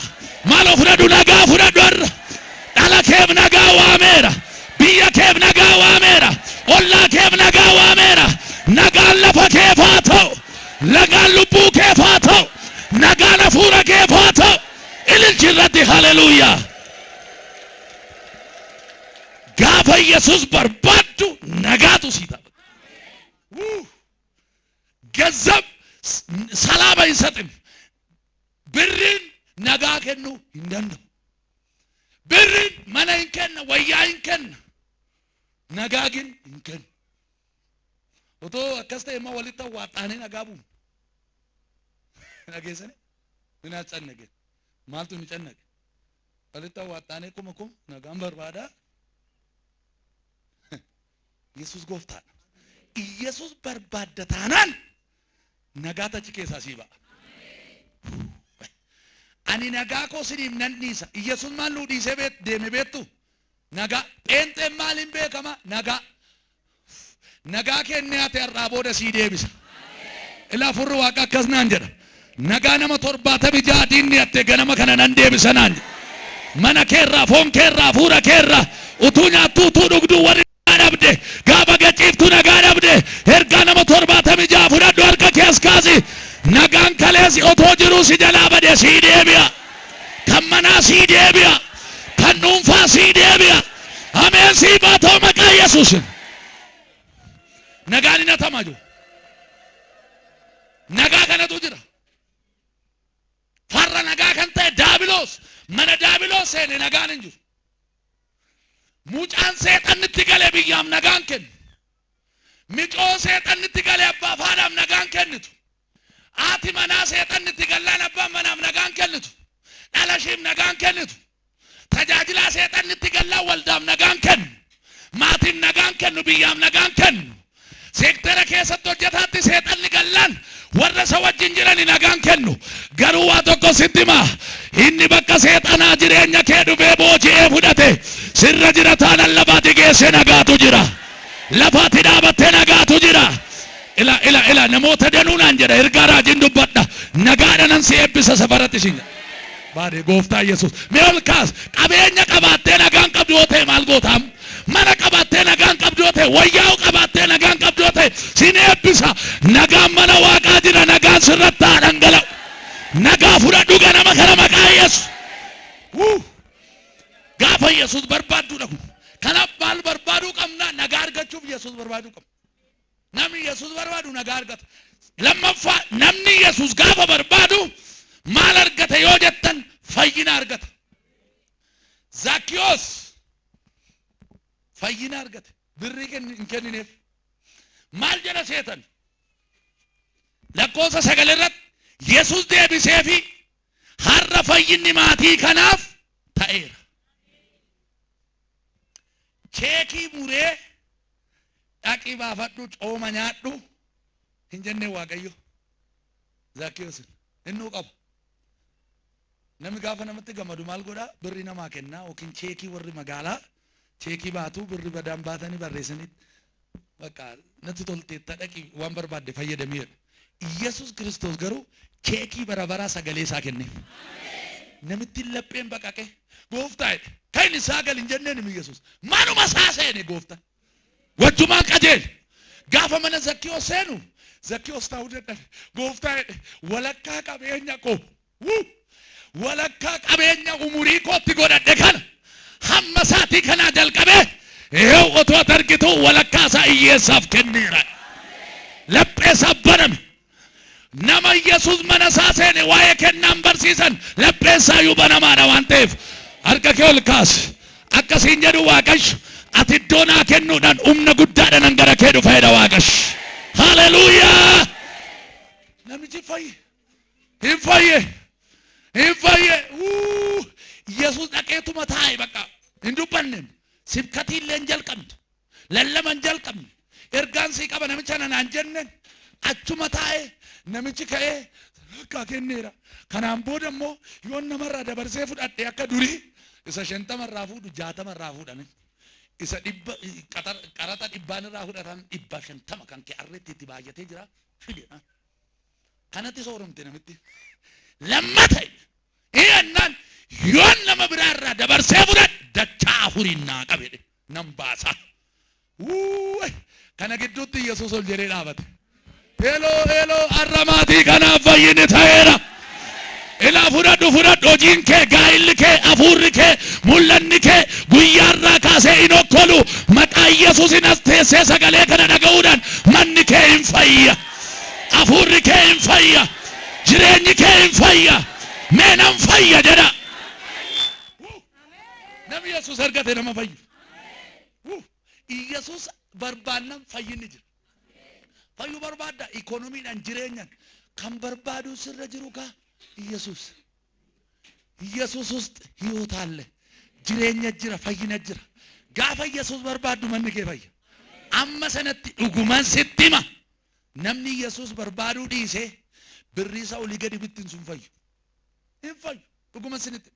Maaloo fudhadhu nagaa fudhadhu har'a. Dhala keef nagaa waameera. Biyya keef nagaa waameera. Ollaa keef nagaa waameera. Nagaan lafa keef haa ta'u. Nagaan lubbuu keef haa ta'u. Nagaan hafuura keef haa ta'u. Ililchi irratti haleluuyaa. Gaafa Yesuus barbaaddu nagaatu sii ta'a. Wuu! Gazzab salaama hin saxim. Birriin nagaa kennuu hin danda'u. Birriin mana hin kenna, wayyaa hin kenna. Nagaa gin hin kennu. Otoo akkas ta'e immoo walitti awwaaxxaanee nagaa buufna. Dhageessanii? Min atsannaqe. Maaltu nu cannaqe? Walitti awwaaxxaanee kuma kuma nagaan barbaadaa. Yesuus gooftaadha. Yesuus barbaadda taanaan nagaatu achi keessaa sii ba'a. Ani nagaa koo siniif nan dhiisa. Yesuus maal nuu dhiisee deeme beektu? Nagaa. Pheenxeen maaliin beekama? Nagaa. Nagaa kennee ati har'aa booda sii deebisa. Ilaa hafuurri Waaqa akkas naan jedha. Nagaa nama 76 diinni hatte ganama kana nan deebisa naan jedha. Mana keerraa, foon keerraa, hafuura keerraa utuu nyaattuu utuu dhugduu warri nagaa dhabde gaafa gaciiftu nagaa dhabde ergaa nama 76 fudhadhu harka kee as kaasi. Nagaan kaleessi otoo jiruu si jalaa bade sii deebi'a. Kan manaa sii deebi'a. Kan dhuunfaa sii deebi'a. Ameen siif haa ta'u maqaa Yesuusin. Nagaan hin hatama jiru. Nagaa kanatu jira. Farra nagaa kan ta'e daabiloos mana daabiloos seene nagaan hin jiru. Mucaan seexannitti galee biyyaaf nagaan kennu. Micoo seexannitti galee abbaaf haadhaaf nagaan kennitu. Haati manaa seexannitti gallaan abbaan manaaf nagaan kennitu. Dhala ishiif nagaan kennitu. Tajaajilaa seexannitti gallaan waldaaf nagaan kennu. Maatiif nagaan kennu, biyyaaf nagaan kennu. Seektera keessatti hojjetaatti seexanni gallaan Warra isa wajjin jirani nagaan kennu. Garuu waa tokko sitti hima. Inni bakka seexanaa jireenya kee dhufee booji'ee fudhate sirra jira taanaan lafaati geessee nagaatu jira. Lafaati dhaabattee nagaatu jira. Ila ila ila namoota danuu naan jedha ergaa raajiin dubbadha. Nagaadha nan si eebbisa safaratti isin jedha. Baadee gooftaa Yesuus. Mee ol kaas qabeenya qabaattee nagaan qabdu yoo ta'e maal gootaam? Mana qabaattee nagaan qabdu yoo ta'e, wayyaa'u qabaattee nagaan qabdu yoo ta'e, sin eebbisa. Nagaan mana waaqaa jira, nagaan sirratti haa dhangala'u. Nagaa fudhadhu ganama kana maqaa Yesuus. Wuu! Gaafa Yesuus barbaadduudha kun. Kanaaf maal barbaaduu qabna? Nagaa argachuuf Yesuus barbaaduu qabna. Namni Yesuus barbaadu nagaa argata. Lammaffaa namni Yesuus gaafa barbaadu maal argata yoo jettan fayyina argata. Zakiyoos fayyina argate. Birrii hin kennineef. Maal jedha seetan? Lakkoofsa 9 irratti Yesuus deebiseefi har'a fayyinni maatii kanaaf ta'eera. Cheekii muree dhaqii baafadhu cooma nyaadhu hin jennee Waaqayyo. Zaakiyoosin innuu qaba. Namni gaafa namatti gammadu maal godhaa? Birri namaa kennaa yookiin cheekii warri magaalaa cheekii baatu birri badaan baatanii barreessanii bakka natti tolteetta dhaqii waan barbaadde fayyadamii jedhu. Iyyasuus Kiristoos garuu cheekii bara baraa sagalee isaa kenneef. Namittiin lapheen baqaqe gooftaa jedhe. Kan inni isaa gal hin jenneen himi Yesuus. Manuma isaa seene gooftaa. Wajjumaan qajeele. Gaafa mana Zakkiyoos seenu Zakkiyoos taa'uu dadhabe. Gooftaa jedhe walakkaa qabeenya koo wuu walakkaa qabeenya umurii kootti godhadhe kana hamma saatii kanaa jalqabee yoo otoo ati argitu walakkaa isaa hiyyeessaaf kenneera. Laphee isaa baname. Nama Yesuus mana isaa seene waa'ee kennaan barsiisan lapheen isaayyuu banamaadha waan ta'eef harka kee ol kaasi. Akkasiin jedhu Waaqayyo ati iddoo naa kennuudhaan humna guddaadhaan an gara kee dhufa jedha Waaqayyo. Haleluuyaa! Namichi fayye. Hin fayye. Hin fayye. Wuu! Yesuus dhaqeetuma taa'e bakka hin dubbanne. Sibkatii illee hin jalqabne. Lallaba hin jalqabne. Ergaan sii qaba namicha nana hin jenne. Achuma taa'e namichi ka'ee akka kenneera. Kanaan booda immoo yoon namarraa dabarsee fudhadhe akka durii isa 50 irraa fuudhu 60 irraa fuudhani. Isa dhibba qaraxa dhibbaan irraa fudhatan 150 kan kee arreetti itti baay'atee jira fide. Kanatti sooromte namitti. Lammata iyannaan yoon nama biraa irraa dabarsee fudhadhe dachaa afuriin naa qabe nan baasa. Wuuy! Kana gidduutti Yesuus ol jedhee dhaabate. Heloo heloo har'a maatii kanaaf fayyinni ta'eera. Ilaa fudhadhu fudhadhu hojiin kee gaa'illi kee hafuurri kee mul'anni kee guyyaarraa kaasee hin okkolu maqaa Yesuusin as teessee sagalee kana dhaga'uudhaan manni kee hin fayya. Hafuurri kee hin fayya. Jireenyi kee hin fayya. Mee nan fayya jedha. Namni Yesuus argate nama fayyu. Yesuus barbaannan fayyinni jira. Fayyuu barbaadda ikoonomiidhaan jireenyan kan barbaaduu sirra jiru kaa Yesuus. Yesuus ውስጥ ህይወት አለ። Jireenya jira, fayyina jira. Gaafa Yesuus barbaaddu manni kee fayya. Amma sanatti dhuguman sitti hima. Namni Yesuus barbaaduu dhiisee birrii isaa olii gadi bittin sun fayyu. Hin fayyu. Dhuguman sinitti.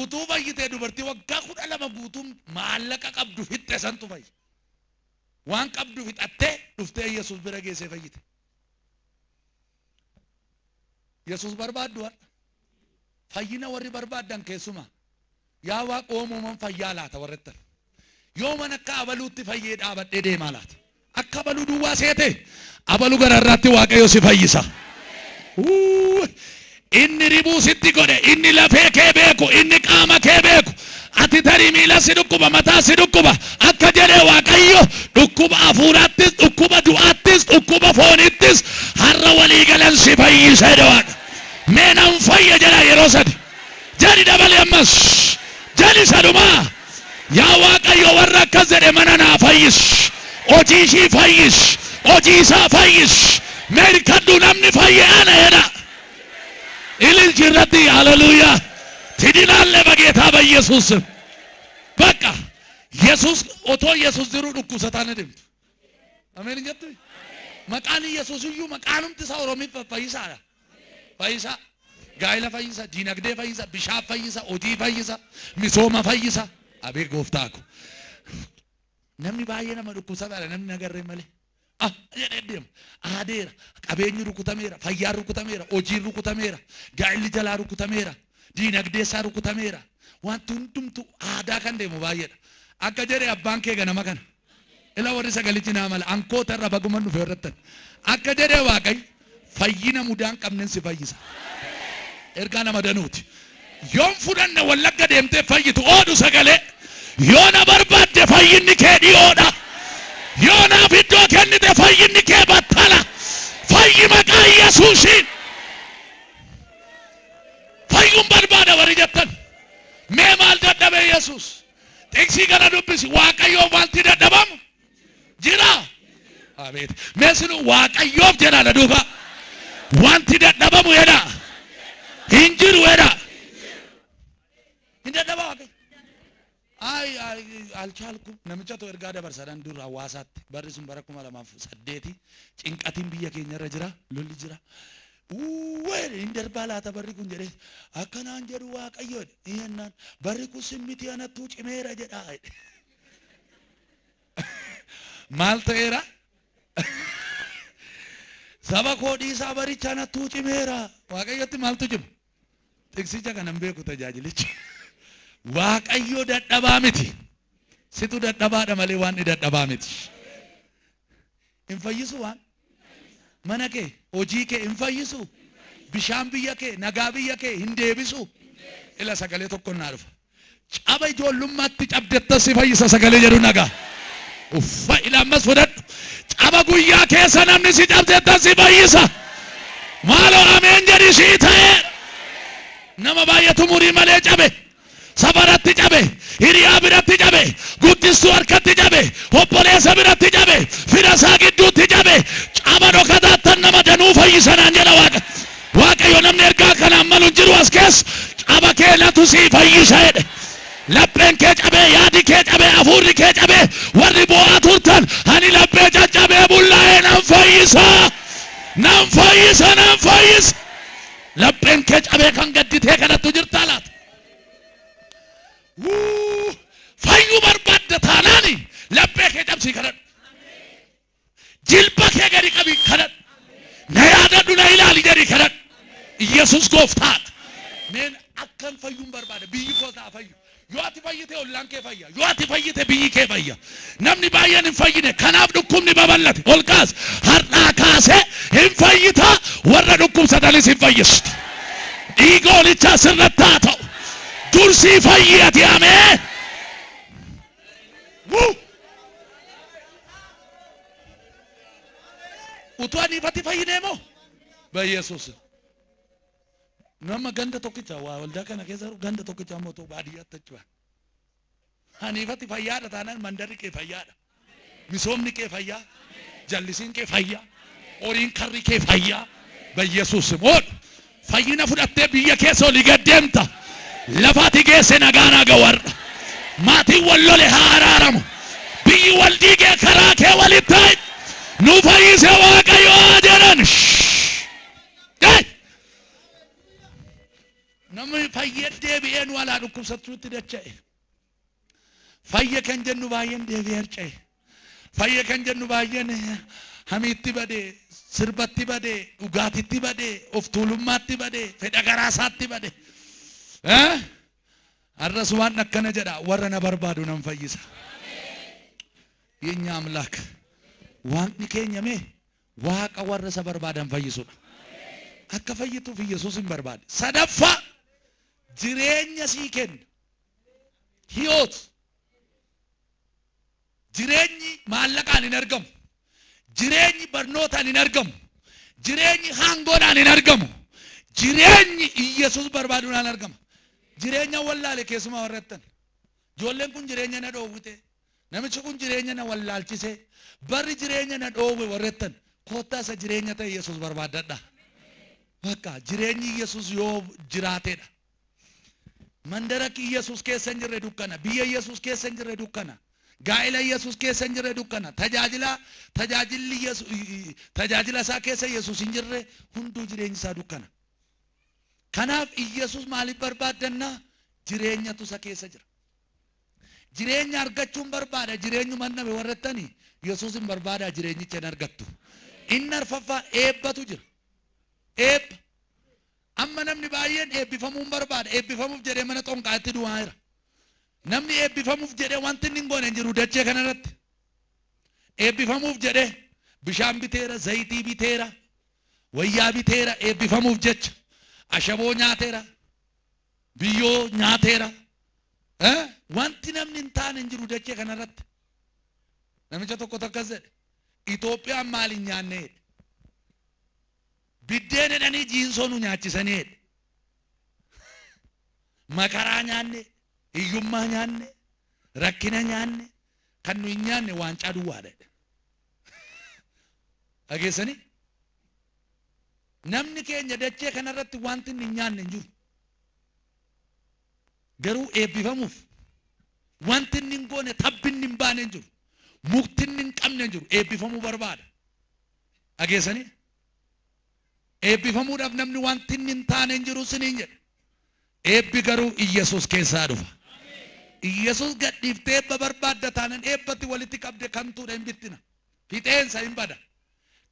Utuu fayyitee dubartii waggaa 12 guutuu maallaqa qabdu fixxe santu fayya. Waan qabdu fixattee dhuftee Yesuus bira geessee fayyite. Yesuus barbaaddu har'a. Fayyina warri barbaaddan keessumaa. Yaa Waaq oomuuman fayyaa laata warrettan. Yooman akka abaluutti fayyee dhaabadhee deemaa laata. Akka abaluu duwwaa seete abalu gararraatti Waaqayyo si fayyisa. Inni ribuu sitti godhe, inni lafee kee beeku, inni qaama kee beeku. Ati tarii miila si dhukkuba, mataa si dhukkuba. Akka jedhe Waaqayyo dhukkuba hafuuraattis, dhukkuba du'aattis, dhukkuba foonittis har'a walii galan si fayyisa jedhe Waaqa. Mee nan fayya jedha yeroo sadi. Jedhi dabali ammas. Jedhi sadumaa. Yaa Waaqayyo warra akkas jedhe mana naa fayyis. Hojii ishii fayyis. Hojii isaa fayyis. Mee hirkadhu namni fayye ana jedha. Ililchi irratti haleluuyaa. ትድናለህ በጌታ በኢየሱስ ስም። በቃ Yesuus otoo Yesuus jiruu dhukkubsataan adeemtu. Ameen hin jettu? Maqaan Yesuus iyyuu maqaanumti isaa Oromiif fayyisaadha. Fayyisaa. Gaa'ela fayyisa, diinagdee fayyisa, bishaan fayyisa, hojii fayyisa, misooma fayyisa. Abee gooftaa ko. Namni baay'ee nama dhukkubsataadha namni nagarree malee. Ah jedhee deema. Aadeera, qabeenyi rukutameera, fayyaan rukutameera, hojiin rukutameera, gaa'elli jalaa rukutameera, diinagdee isaa rukutameera. Wanti hundumtu aadaa kan deemu baay'eedha. Akka jedhe abbaan kee ganama kana. Ila warri sagalichi naa mala ankoota irra baguman dhufe irrattan. Akka jedhe Waaqayyo fayyina mudaan qabnen si fayyisa. Ergaa nama danuuti. Yoon fudhanne Wallagga deemtee fayyitu oodhu sagalee. Yoo na barbaadde fayyinni kee dhiyoodha. Yoo naaf iddoo kennite fayyinni kee battala. Fayyi maqaa Yesuusiin. Fayyuun barbaada warri jettan. Mee maal dadhabe Yesuus? Xiqsii kana dubbisi. Waaqayyoof wanti dadhabamu jira. Abeet. Mee sinu Waaqayyoof jedhaa na duuba. Wanti dadhabamu jedhaa. Hin jiru jedhaa. Hin dadhaba Waaqayyo. Ay ay alchaalku namicha to ergaa dabarsaadhaan dur hawaasaatti barri sun bara 2008 cinqatiin biyya keenya irra jira lolli jira. Uwwee hin darbaa laata barri kun jedhee akkanaan jedhu Waaqayyo jedhe jennaan barri kun simmiti anattuu cimeera jedhaa jedhe. Maal ta'eera? Saba koo dhiisaa baricha anattuu cimeera. Waaqayyotti maaltu cima? Xiqsicha kana hin beeku tajaajilichi. Waaqayyo dadhabaa miti. Situ dadhabaadha malee waan inni dadhabaa miti. Hin fayyisu waan? Mana kee, hojii kee hin fayyisu? Bishaan biyya kee, nagaa biyya kee hin deebisu? Ila sagalee tokko naa dhufa. Caba ijoollummaatti cabdetta si fayyisa sagalee jedhu nagaa. Uffa ila ammas fudhadhu. Caba guyyaa keessa namni si cabsetta si fayyisa. Maaloo ameen jedhi sii ta'ee. Nama baay'eetu murii malee cabe. Safaratti cabe, hiriyaa biratti cabe, guddistuu harkatti cabe, obboleessa biratti cabe, fira isaa gidduutti cabe, caba dhokataattan nama danuu fayyisa naan jedha Waaqa. Waaqayyo namni ergaa kanaan malu hin jiru as keessa caba kee natu sii fayyisa jedhe. Lapheen kee cabee, yaadi kee cabee, hafuurri kee cabee, warri boo'aa turtan ani laphee caccabee bullaa'ee nan fayyisa. Nan fayyisa, nan fayyisa. Lapheen kee cabee kan gadditee kanattu jirtaa laata? Wuu! Fayyuu barbaadda taanaani laphee kee cabsii kadhadhu. Jilba kee gadi qabii kadhadhu. Na yaadadhu na ilaali jedhii kadhadhu. Yesus gooftaadha. Meen akkan fayyuun barbaada biyyi koo taa fayyu. Yoo ati fayyite ollaan kee fayya. Yoo ati fayyite biyyi kee fayya. Namni baay'een hin fayyine kanaaf dhukkubni babal'ate. Ol kaas har'aa kaasee hin fayyita warra dhukkubsatanis hin fayyistu. Dhiiga hoolichaa sirratti haa ta'u. Dursii fayyi ati ameen. Wuu! Utuu ani ifatti fayyinee moo? Bayyesuus. Nama ganda tokkicha waa waldaa kana keessa jiru ganda tokkicha ammoo ta'u baadiyyaatti achi ba'a. Ani ifatti fayyaadha taanaan mandarri kee fayyaadha. Misoomni kee fayyaa. Jallisiin kee fayyaa. Horiin karri kee fayyaa. Bayyesuus moodhu. Fayyina fudhattee biyya keessa olii gad deemta. Lafa ati geesse nagaan haa ga'u har'a. Maatiin wal lole haa araaramu. Biyyi wal diigee karaa kee walitti haa nu fayyise Waaqayyo haa jedhan. Hey! Namni fayyee deebi'ee nu alaa dhukkubsachuutti dacha'e. Fayye kan jennu baay'een deebi'ee harca'e. Fayye kan jennu baay'een hamiitti badee, sirbatti badee, dhugaatitti badee, of tuulummaatti badee, fedha garaa isaatti badee. Har'as waan akkana jedha warra na barbaadu nan fayyisa. የኛ አምላክ Waaqni keenya mee Waaqa warra isa barbaadan fayyisudha. Akka fayyituuf Yesuus hin barbaade. Sadaffaa jireenya sii kenna. Hiyoot. Jireenyi maallaqaan hin argamu. Jireenyi barnootaan hin argamu. Jireenyi haangoodhaan hin argamu. Jireenyi Iyyasuus barbaaduudhaan argama. Jireenya wallaale keessumaa warrattan. Ijoolleen kun jireenya na dhoowwite. Namichi kun jireenya na wallaalchise. Barri jireenya na dhoowwe warrattan. Koottaa isa jireenya ta'e Yesuus barbaaddadha. Bakka jireenyi Yesuus yoo jiraateedha. Mandara Yesuus keessa hin jirre dukkana. Biyya Yesuus keessa hin jirre dukkana. Gaa'ela Yesuus keessa hin jirre dukkana. Tajaajila tajaajilli tajaajila isaa keessa Yesuus hin jirre hunduu jireenyi isaa dukkana. Kanaaf Iyyasuus maaliif barbaaddanna? Jireenyatu isa keessa jira. Jireenya argachuun barbaada, jireenyuman dhabe warra jettani Yesuus hin barbaadaa, jireenyicha hin argattu. Inni arfaffaa eebbatu jira. Eebba. Amma namni baay'een eebbifamuun barbaada. Eebbifamuuf jedhee mana xonqaatti du'aa jira. Namni eebbifamuuf jedhee wanti inni hin goone hin jiru dachee kanarratti. Eebbifamuuf jedhee bishaan biteera, zayitii biteera, wayyaa biteera eebbifamuuf jecha. Ashaboo nyaateera, biyyoo nyaateera. Wanti namni hin taane hin jiru dachee kanarratti. Namicha tokkotu akkas jedhe. Itoophiyaan maal hin nyaanne jedhe. Biddeen jedhanii jiinsoo nu nyaachisanii jedhe. Makaraa nyaanne, hiyyummaa nyaanne, rakkina nyaanne, kan nu hin nyaanne waancaa duwwaadha jedhe. Dhageessanii? Namni keenya dachee kanarratti wanti inni hin nyaanne hin jiru. Garuu eebbifamuuf wanti inni hin goone, tabbi inni hin baane hin jiru. Mukti inni hin qabne hin jiru. Eebbifamuu barbaada. Dhageessanii? Eebbifamuudhaaf namni wanti inni hin taane hin jiru siniin jedhe. Eebbi garuu Iyyasuus keessaa dhufa. Iyyasuus gadhiiftee eebba barbaadda taanan eebbatti walitti qabde kamtuudha hin bittina. Fixeensa hin bada.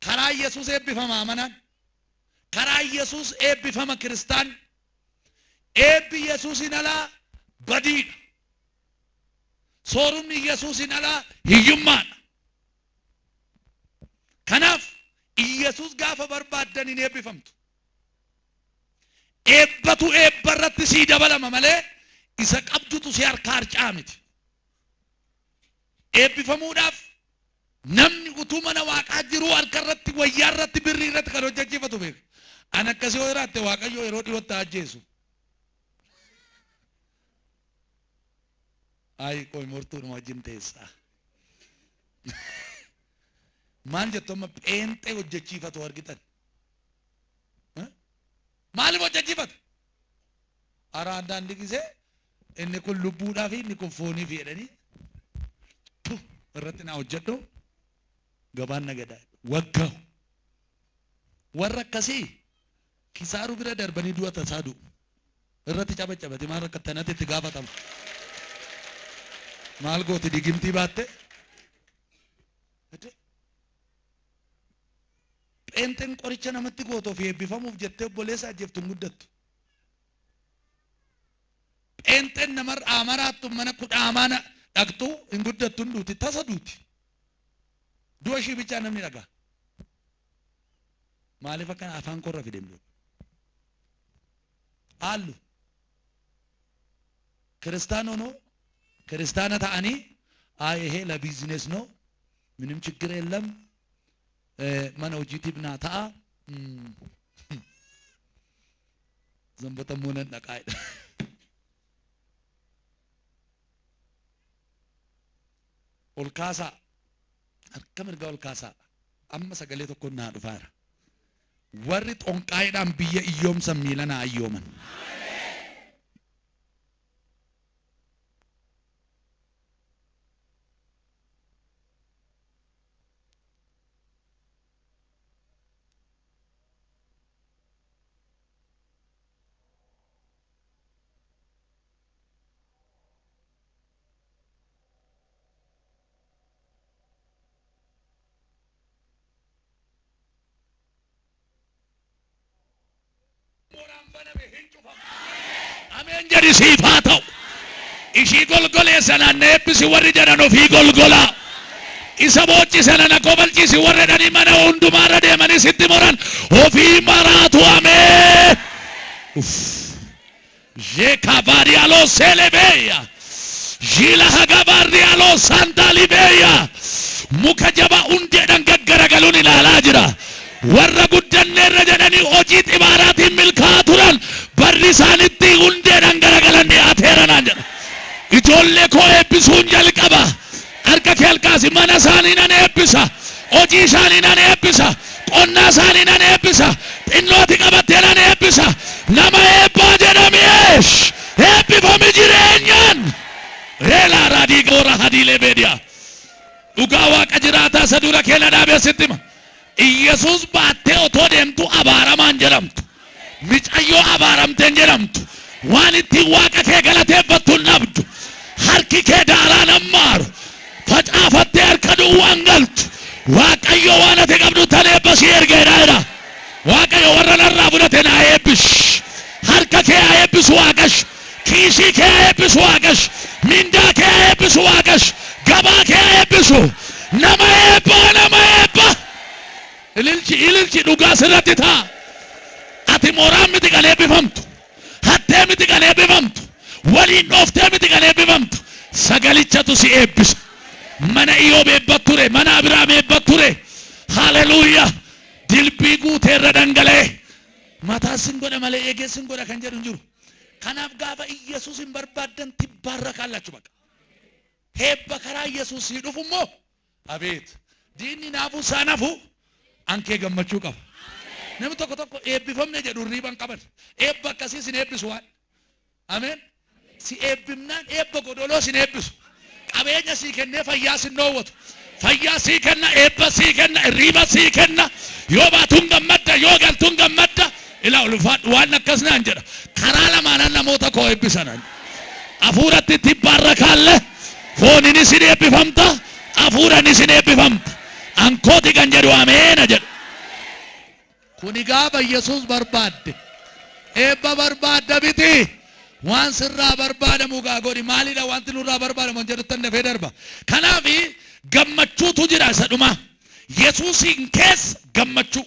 Karaa Iyyasuus eebbifama amanaan. Karaa Iyyasuus eebbifama kiristaan. Eebbi Iyyasuusiin alaa badiidha. Soorumni Iyyasuusiin alaa hiyyummaadha. Kanaaf Iyyasuus gaafa barbaaddan hin eebbifamtu. Eebbatu eebba irratti sii dabalama malee isa qabdutu si harkaa harca'a miti. Eebbifamuudhaaf namni utuu mana waaqaa jiruu harka irratti, wayyaa irratti, birrii irratti kan hojjechiifatu beeka. An akkasii yoo jiraatte Waaqayyo yeroo dhiyootti haa ajjeesu. Ayi qoy mortuudhuma wajjin teessaa. Maal jettu amma pheenxee hojjechiifatu argitan? Maaliif hojjechiifatu? Ara አንዳንድ ጊዜ inni kun lubbuudhaa fi inni kun fooniif jedhanii irratti naa hojjedhu gabaan nagadaa waggahu. Warra akkasii kisaaruu bira darbanii du'a tasaa du'u. Irratti cabacabate maal akka tanatti itti gaafatama. Maal gooti digimtii baatte? Pheenxeen qoricha namatti gootu ofii eebbifamuuf jettee obboleessa ajjeeftu hin guddattu. Pheenxeen namarraa maraattu mana kudhaamaa dhaqxu hin guddattu, hin duuti, tasa duuti. Du'a ishii bichaa namni dhagaa. Maaliif akkana afaan korra fide hin beeku. Haallu ክርስቲያን ሆኖ ክርስቲያን ta'anii አይ ይሄ ለቢዝነስ ነው፣ ምንም ችግር የለም፣ mana hojiitiif naa ta'a, sanbata immoo nan dhaqaa jedha. Ol kaasaa, harka mirgaa ol kaasaa. Amma sagalee tokko naa dhufaara. Warri xonqaayiidhaan biyya iyyoomsan miila naa iyyooman. Ameen jedhi siif haa ta'u. Ishii golgolee sanaan na eebbisi warri jedhan ofii golgolaa. Isa boochi sana na kobalchiisi warri jedhanii mana hundumaarra deemanii sitti moran ofii maraatu ameen. Jekavarialo selebeya. Jila hagavarialo santalibeya. Muka jabaa hundeedhaan gaggaragaluun ilaalaa jira. Warra guddanneerra jedhanii hojii xibaaraatiin milkaa'aa turan barri isaanitti hundeedhaan garagalan dhiyaateera naan jedha. Ijoollee koo eebbisuun jalqaba. Harka kee halkaasi, mana isaanii nan eebbisa. Hojii isaanii nan eebbisa. Qonnaa isaanii nan eebbisa. Xinnooti qabattee nan eebbisa. Nama eebbaa jedhameesh. Eebbifami jireenyaan. Reelaa. Raadii goora hadiilee beediyaa. Dhugaa Waaqa jiraataa isa dura kee na dhaabee sitti hima. Iyyasuus baattee otoo deemtu abaaramaan jedhamtu. Micayyoo abaaramte hin jedhamtu. Waan ittiin Waaqa kee galateeffattu hin dhabdu. Harki kee daaraa nammaaru. Facaafattee harka duwwaan galtu. Waaqayyo waan ati qabdu tan eebba sii ergeedha jedha. Waaqayyo warra narraa fudhate naa eebbis. Harka kee haa eebbisu Waaqash. Kiisii kee haa eebbisu Waaqash. Mindaa kee haa eebbisu Waaqash. Gabaa kee haa eebbisu. Nama eebbaa nama eebba. Ililchi ililchi dhugaa sirratti ta'a. Ati mooraan miti kan eebbifamtu. Hattee miti kan eebbifamtu. Waliin dhooftee miti kan eebbifamtu. Sagalichatu si eebbisa. Mana Iyoob eebba ture. Mana Abiraam eebba ture. Haleluuyaa. Dilbii guutee irra dhangala'e. Mataa sin godha malee eegee sin godha kan jedhu hin jiru. Kanaaf gaafa Iyyasuus hin barbaaddan tibbaarra kaallachu baqa. Heebba karaa Iyyasuus sii dhufu immoo abeet diinni naafuu isaan hafu ankee gammachuu qaba. Namni tokko tokko eebbifamne jedhu hirriiba hin qaban. Eebba akkasii sin eebbisu waan. Ameen. Si eebbifnaan eebba godoloo sin eebbisu. Qabeenya sii kennee fayyaa sin dhoowwatu. Fayyaa sii kenna, eebba sii kenna, hirriiba sii kenna. Yoo baatuun gammadda, yoo galtuun gammadda. Ilaa ulfaadhu waan akkas naan jedha. Karaa lamaanan namoota koo eebbisanan. Hafuuratti tibbaarra kaalle fooninis hin eebbifamta, hafuuranis hin eebbifamta. Ankooti kan jedhu ameena jedhu. Kuni gaafa Yesuus barbaadde. Eebba barbaadda miti. Waan sirraa barbaadamu gaa godhi. Maalidha wanti nurraa barbaadamu jedhuttan dafee darba. Kanaaf gammachuutu jira isa dhumaa. Yesuusiin keessa gammachuu.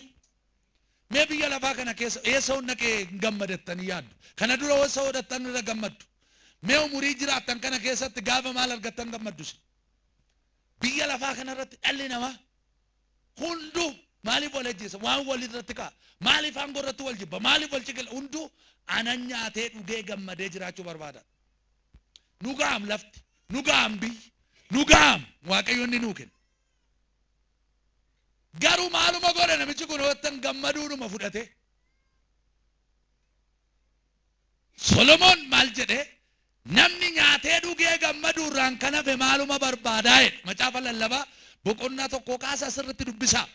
Mee biyya lafaa kana keessa eessa hunda kee hin gammadettanii yaaddu? Kana dura eessa hodhattan irra gammaddu? Mee umurii jiraattan kana keessatti gaafa maal argattan gammaddu? Biyya lafaa kanarratti dhalli namaa hunduu maaliif wal ajjeesa? Waan wal irratti ka'a. Maaliif aangoo irratti wal jibba? Maaliif wal ciqila? Hunduu anan nyaatee dhugee gammadee jiraachuu barbaada. Nu ga'am lafti, nu ga'am biyyi, nu ga'am Waaqayyo inni nuu kenna. Garuu maaluma godha namichi kun hoottan gammaduudhuma fudhate. Solomoon maal jedhee namni nyaatee dhugee gammaduu irraan kan hafe maaluma barbaadaa jedhe. Macaafa lallabaa boqonnaa tokko kaasaa sirriitti dubbisaa.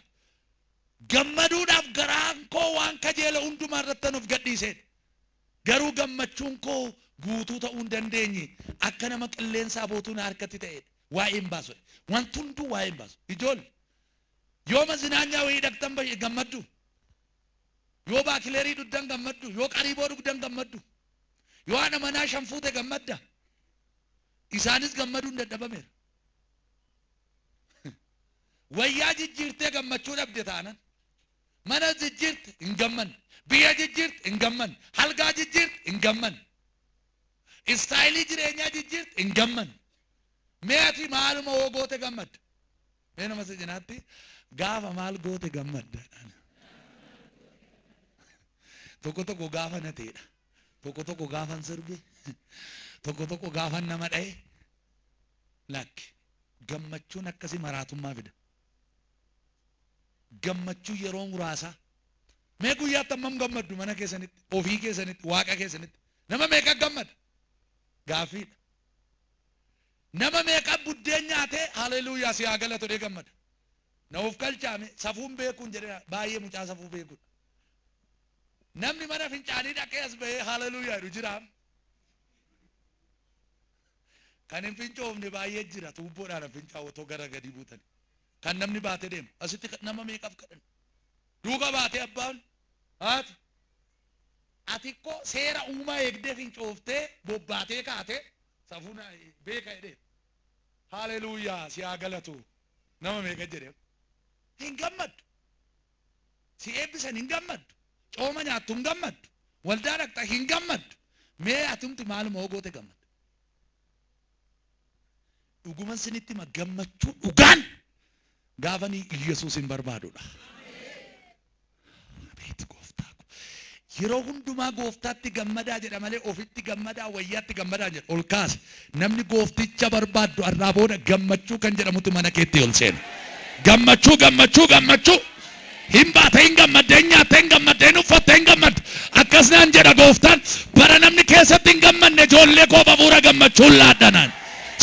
Gammaduudhaaf garaan koo waan kajeela hundumaa irratti of gadhiiseedha. Garuu gammachuun koo guutuu ta'uu hin dandeenye akka nama qilleensaa bootuu na harkatti ta'edha. Waa'ee hin baasu. Wanti hunduu waa'ee hin baasu. Ijoollee yoo mazinaanyaa wayii dhaqxan gammaddu. Yoo baakileerii dhugdan gammaddu. Yoo qariiboo dhugdan gammaddu. Yoo haadha manaa shan fuute gammadda. Isaanis gammaduun dadhabameera. Wayyaa jijjiirtee gammachuu dhabde taanan. Mana jijjiirte hin gammanne. Biyya jijjiirte hin gammanne. Halgaa jijjiirte hin gammanne. Istaayilii jireenyaa jijjiirte hin gammanne. Mee ati maaluma hoo goote gammadda? Mee nama si cinaatti gaafa maal goote gammadda? Tokko tokko gaafa na ta'edha. Tokko tokko gaafa sirbe. Tokko tokko gaafa nama dha'e. Lakki gammachuun akkasii maraatummaa fida. Gammachuu yeroo muraasaa. Mee guyyaatti hammam gammaddu mana keessanitti, ofii keessanitti, waaqa keessanitti? Nama meeqa gammada? Gaaffiidha. Nama meeqa buddeen nyaatee haleluuyaa si haa galatu jedhee gammada? Na of galchaame safuun beekuun jedhee baay'ee mucaa safuu beekudha. Namni mana fincaanii dhaqee as bahee haleluuyaa jedhu jira. Kan hin fincoofne baay'ee jira tuubboodhaan fincaa'u otoo gara gadi buutani. Kan namni baatee deemu asitti nama meeqaaf kadhan. Duuka baatee abbaan haati. Ati ikkoo seera uumaa eegdee fincooftee bobbaatee kaatee safuun beeka jedhee. Haleluuyaa si haa galatu. Nama meeqa jedhee. Hin gammaddu. Si eebbisan hin gammaddu. Cooma nyaattu hin gammaddu. Waldaa dhaqxa hin gammaddu. Mee atumti maaluma hoo goote gammadda? Dhuguman sinitti hima gammachuu dhugaan gaafa ni Yesuus hin barbaadudha. Abeet gooftaa ko. Yeroo hundumaa gooftaatti gammadaa jedha malee ofitti gammadaa wayyaatti gammadaa jedha ol kaase. Namni goofticha barbaaddu har'aa booda gammachuu kan jedhamutu mana keetti ol seena. Gammachuu gammachuu gammachuu. Hin baate hin gammadde hin nyaatte hin gammadde hin uffatte hin gammadde. Akkas naan jedha gooftaan bara namni keessatti hin gammanne ijoollee koof hafuura gammachuun laadhanaan.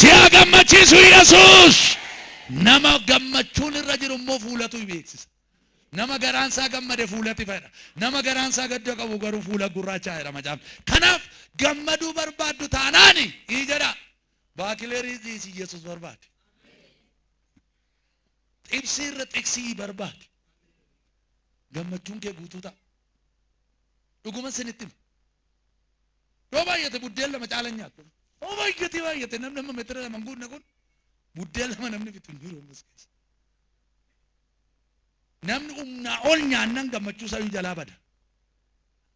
Si haa gammachiisu Yesuus. Nama gammachuun irra jiru immoo fuulatu beeksisa. Nama garaan isaa gammade fuulatti fedha. Nama garaan isaa gadda qabu garuu fuula gurraachaa jedha macaafni. Kanaaf gammaduu barbaaddu taanaani ii jedha. Baakileerii dhiisi, Yesuus barbaade. Xibsii irra xiqsii barbaade. Gammachuun kee guutuu ta'a. Dhuguma sinitti hima. Yoo baay'ate buddeen lama caalan nyaattu. Yoo baay'ate baay'ate namni amma meetira 2 hin guunne kun buddeen lama namni fixu hin jiru ammas keessa. Namni humnaa ol nyaannan gammachuu isaa jalaa bada.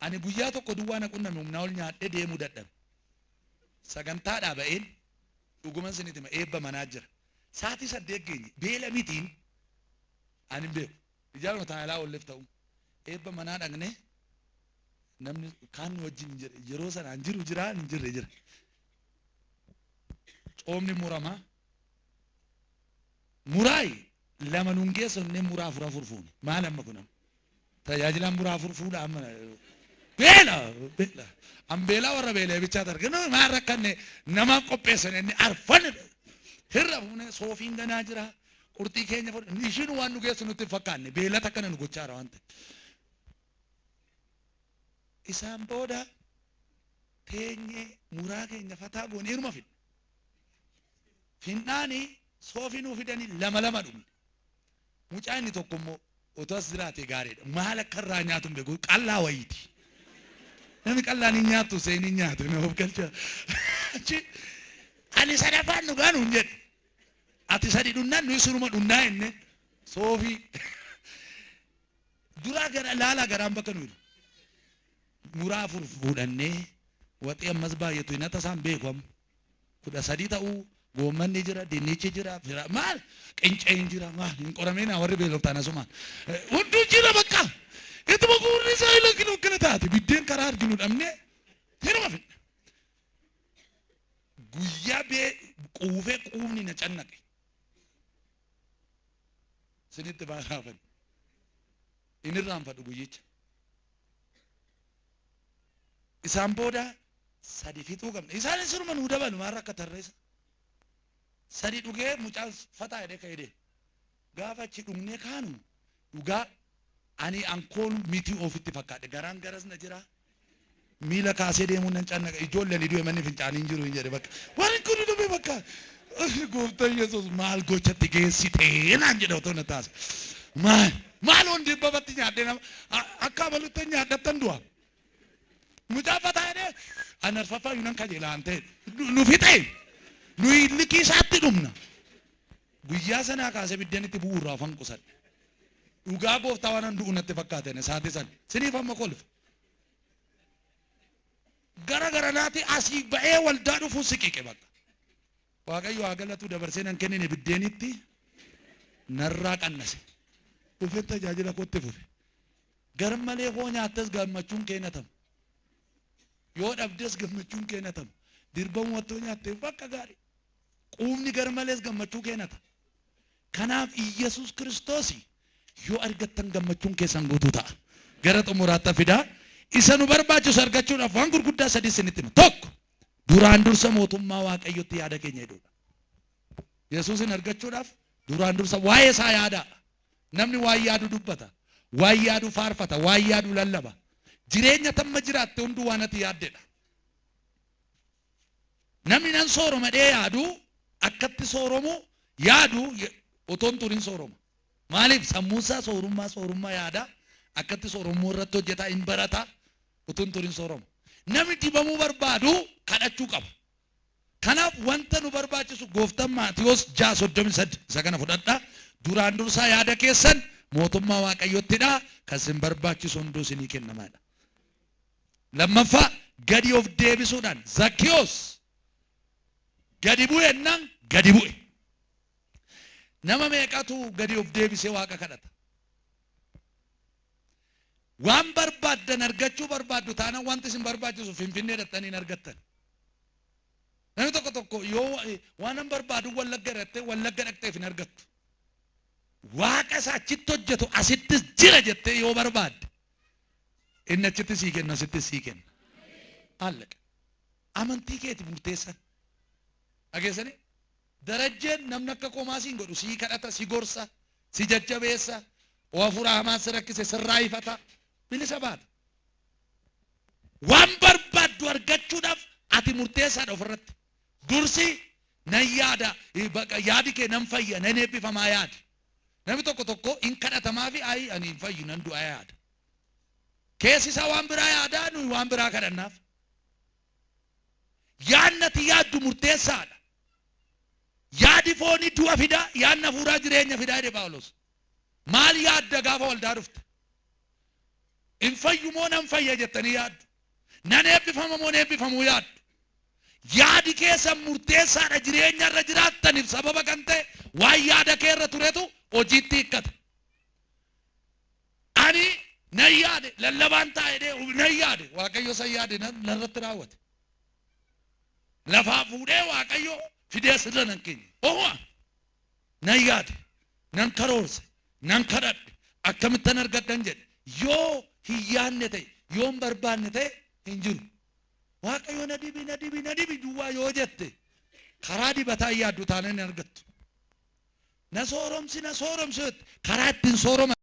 Ani guyyaa tokko duwwaa na qunname, humnaa ol nyaadhee deemuu dadhabe. Sagantaadhaa ba'een, dhuguman sinitti hima, eebba manaa jira. Sa'aatii 8 geenye, beela mitiin ani hin beeku. Ijaaruma taa'elaa olleef ta'u. Eebba manaa dhaqnee namni kaan nu wajjin hin jedhe, yeroo sana hin jiru jira hin jirre jira. Coomni muramaa. Muraayi lama nun geessu innee muraa afur afur fuune. Maal amma kun amma? Tajaajilaan muraa afur fuudha amma. Beela beela. An beelaa warra beelee bichaatu arginu maal rakkanne namaaf qopheessan inni arfan hirra fuune, soofiin ganaa jira. Qurxii keenya fudhanne, ishiin waan nu geessu nutti hin fakkaanne, beelata akkana nu gochaara waan ta'e. Isaan booda teenyee muraa keenya fataa goone iruma fidne. Finnaani soofii nuu fidanii lama lama dhugne. Mucaa inni tokko immoo otoo as jiraatee gaariidha. Maal akka irraa nyaatu hin beeku, qallaa wayiiti. Namni qallaan hin nyaattu seen hin nyaatu na of galcha. Achi ani sadaffaan dhugaa nuun jedhe. Ati sadi dhunnaan nuyi sunuma dhunnaa jenne soofii. Duraa gara laalaa garaan bakka nuyi muraa afur fuudhannee waxii ammas baay'atu hin tasaan beeku amma. 13 ta'uu goommanni jira, dinnichi jira, fira maal qinceen jira, maal hin qoramina warri beeloftaan asumaan. Hunduu jira bakka. Ituma guurri isaa ilakkinu akkana taate biddeen karaa arginu dhabnee hinuma fidne. Guyyaa bee quufee quufni na cannaqe. Sinitti baaraafan. Inni irraanfadhu guyyicha. Isaan booda sadi fixuu qabna. Isaan suruma nuu dabalu maal rakka tarreessa. Sadi dhugee mucaan fataa jedhee ka'ee deeme. Gaafa achi dhugnee kaanu dhugaa ani ankoon miti ofitti fakkaadhe, garaan garas na jira. Miila kaasee deemuun nan cannaqa, ijoolleen du'e manni fincaanii hin jiru hin jedhe bakka. Warri kun dhufe bakka. Gooftaan Yesuus maal gochatti geessitee naan jedhe otoo na taase. Maal maal hundi babatti nyaadhee nama akka abalutti nyaadhattan du'a. Mucaa fataa jedhee ani arfaffaa yuunan kajeelaan ta'e nu fixee nuyi likii isaatti dhumna. Guyyaa sanaa kaasee biddeen itti bu'uu irraa afaan qusadhe. Dhugaa gooftaa waan du'u natti fakkaate sa'aatii sana. Siniif amma kolfa. Gara garanaati asii ba'ee waldaa dhufuu siqiqe bakka. Waaqayyo haa galatu, dabarsee nan kennine biddeenitti, narraa qannase. Dhufee tajaajila kootti fufe. Gar malee hoo nyaattes gammachuun kee natama. Yoo dhabdes gammachuun kee natama. Dirbamu wattoo nyaatte bakka gaarii. Quufni gar malees gammachuu kee nata. Kanaaf Iyyasuus Kiristoos yoo argattan gammachuun keessan guutuu ta'a. Gara xumuraatti fidaa. Isa nu barbaachisu argachuudhaaf waan gurguddaa sadii isinitti hima. Tokko, duraan dursa mootummaa Waaqayyotti yaada keenya hidhuudha. Yesuusin argachuudhaaf duraan dursa waa'ee isaa yaadaa. Namni waan yaadu dubbata. Waan yaadu faarfata. Waan yaadu lallaba. Jireenya tamma jiraatte hunduu waan ati yaaddedha. Namni nan sooroma dhee yaadu akkatti sooromu yaadu otoo hin turin sooroma. Maaliif? Sammuun isaa soorummaa soorummaa yaada, akkatti sooromuu irratti hojjeta, hin barata, otoo hin turin sooroma. Namni dibamuu barbaadu kadhachuu qaba. Kanaaf wanta nu barbaachisu gooftaan Maatiyoos 6:33 isa kana fudhadha. Duraan dursaa yaada keessan mootummaa Waaqayyottidha. Kan isin barbaachisu hunduu isinii kennamaadha. Lammaffaa, gadi of deebisuudhaan Zakkiyoos gadi bu'ennaan gadi bu'e. Nama meeqatu gadi of deebisee Waaqa kadhata? Waan barbaaddan argachuu barbaaddu taanaan wanti isin barbaachisu Finfinnee dhaqxanii hin argattan. Namni tokko tokko yoo waan an barbaadu Wallagga irratti Wallagga dhaqxeef hin argattu. Waaqa isa achitti hojjetu asittis jira jettee yoo barbaadde inni achitti sii kenna, asittis sii kenna. Allaqa. Amantii keeti murteessan. Dhageessanii? Darajjeen namni akka komaa siin godhu, sii kadhata, si gorsa, si jajjabeessa, oo hafuura hamaan si rakkise sirraa ifata, bilisa baata. Waan barbaaddu argachuudhaaf ati murteessaadha ofirratti. Dursi nan yaada, yaadi kee nan fayya, nan eebbifamaa yaadi. Namni tokko tokko hin kadhatamaa fi ayi ani hin fayyu, nan du'a yaada. Keessi isaa waan biraa yaadaa, nuyi waan biraa kadhannaaf. Yaadni ati yaaddu murteessaadha. Yaadi foonii du'a fidaa, yaadni hafuuraa jireenya fidaa jedhe Phaawulos. Maal yaadda gaafa waldaa dhufte? Hin fayyu moo nan fayya jettanii yaaddu? Nan eebbifama moo hin eebbifamuu yaaddu? Yaadi keessan murteessaadha. Jireenya irra jiraattaniif sababa kan ta'e waan yaada kee irra turetu hojiitti hiikkata. Ani nan yaade, lallabaan taa'e nan yaade, Waaqayyo san yaade narratti raawwate. Lafaa fuudhee Waaqayyo fidee asirra nan keenye. Ohuma nan yaade, nan karoorse, nan kadhadhe, akkamittan argadhan jedhe. Yoo hin yaadne ta'e, yoo hin barbaanne ta'e, hin jiru. Waaqayyo na dibi, na dibi, na dibi duwwaa yoo jette, karaa dibataa hin yaaddu taanaan hin argattu. Na sooromsi, na sooromsi jette, karaa ittiin sooroma.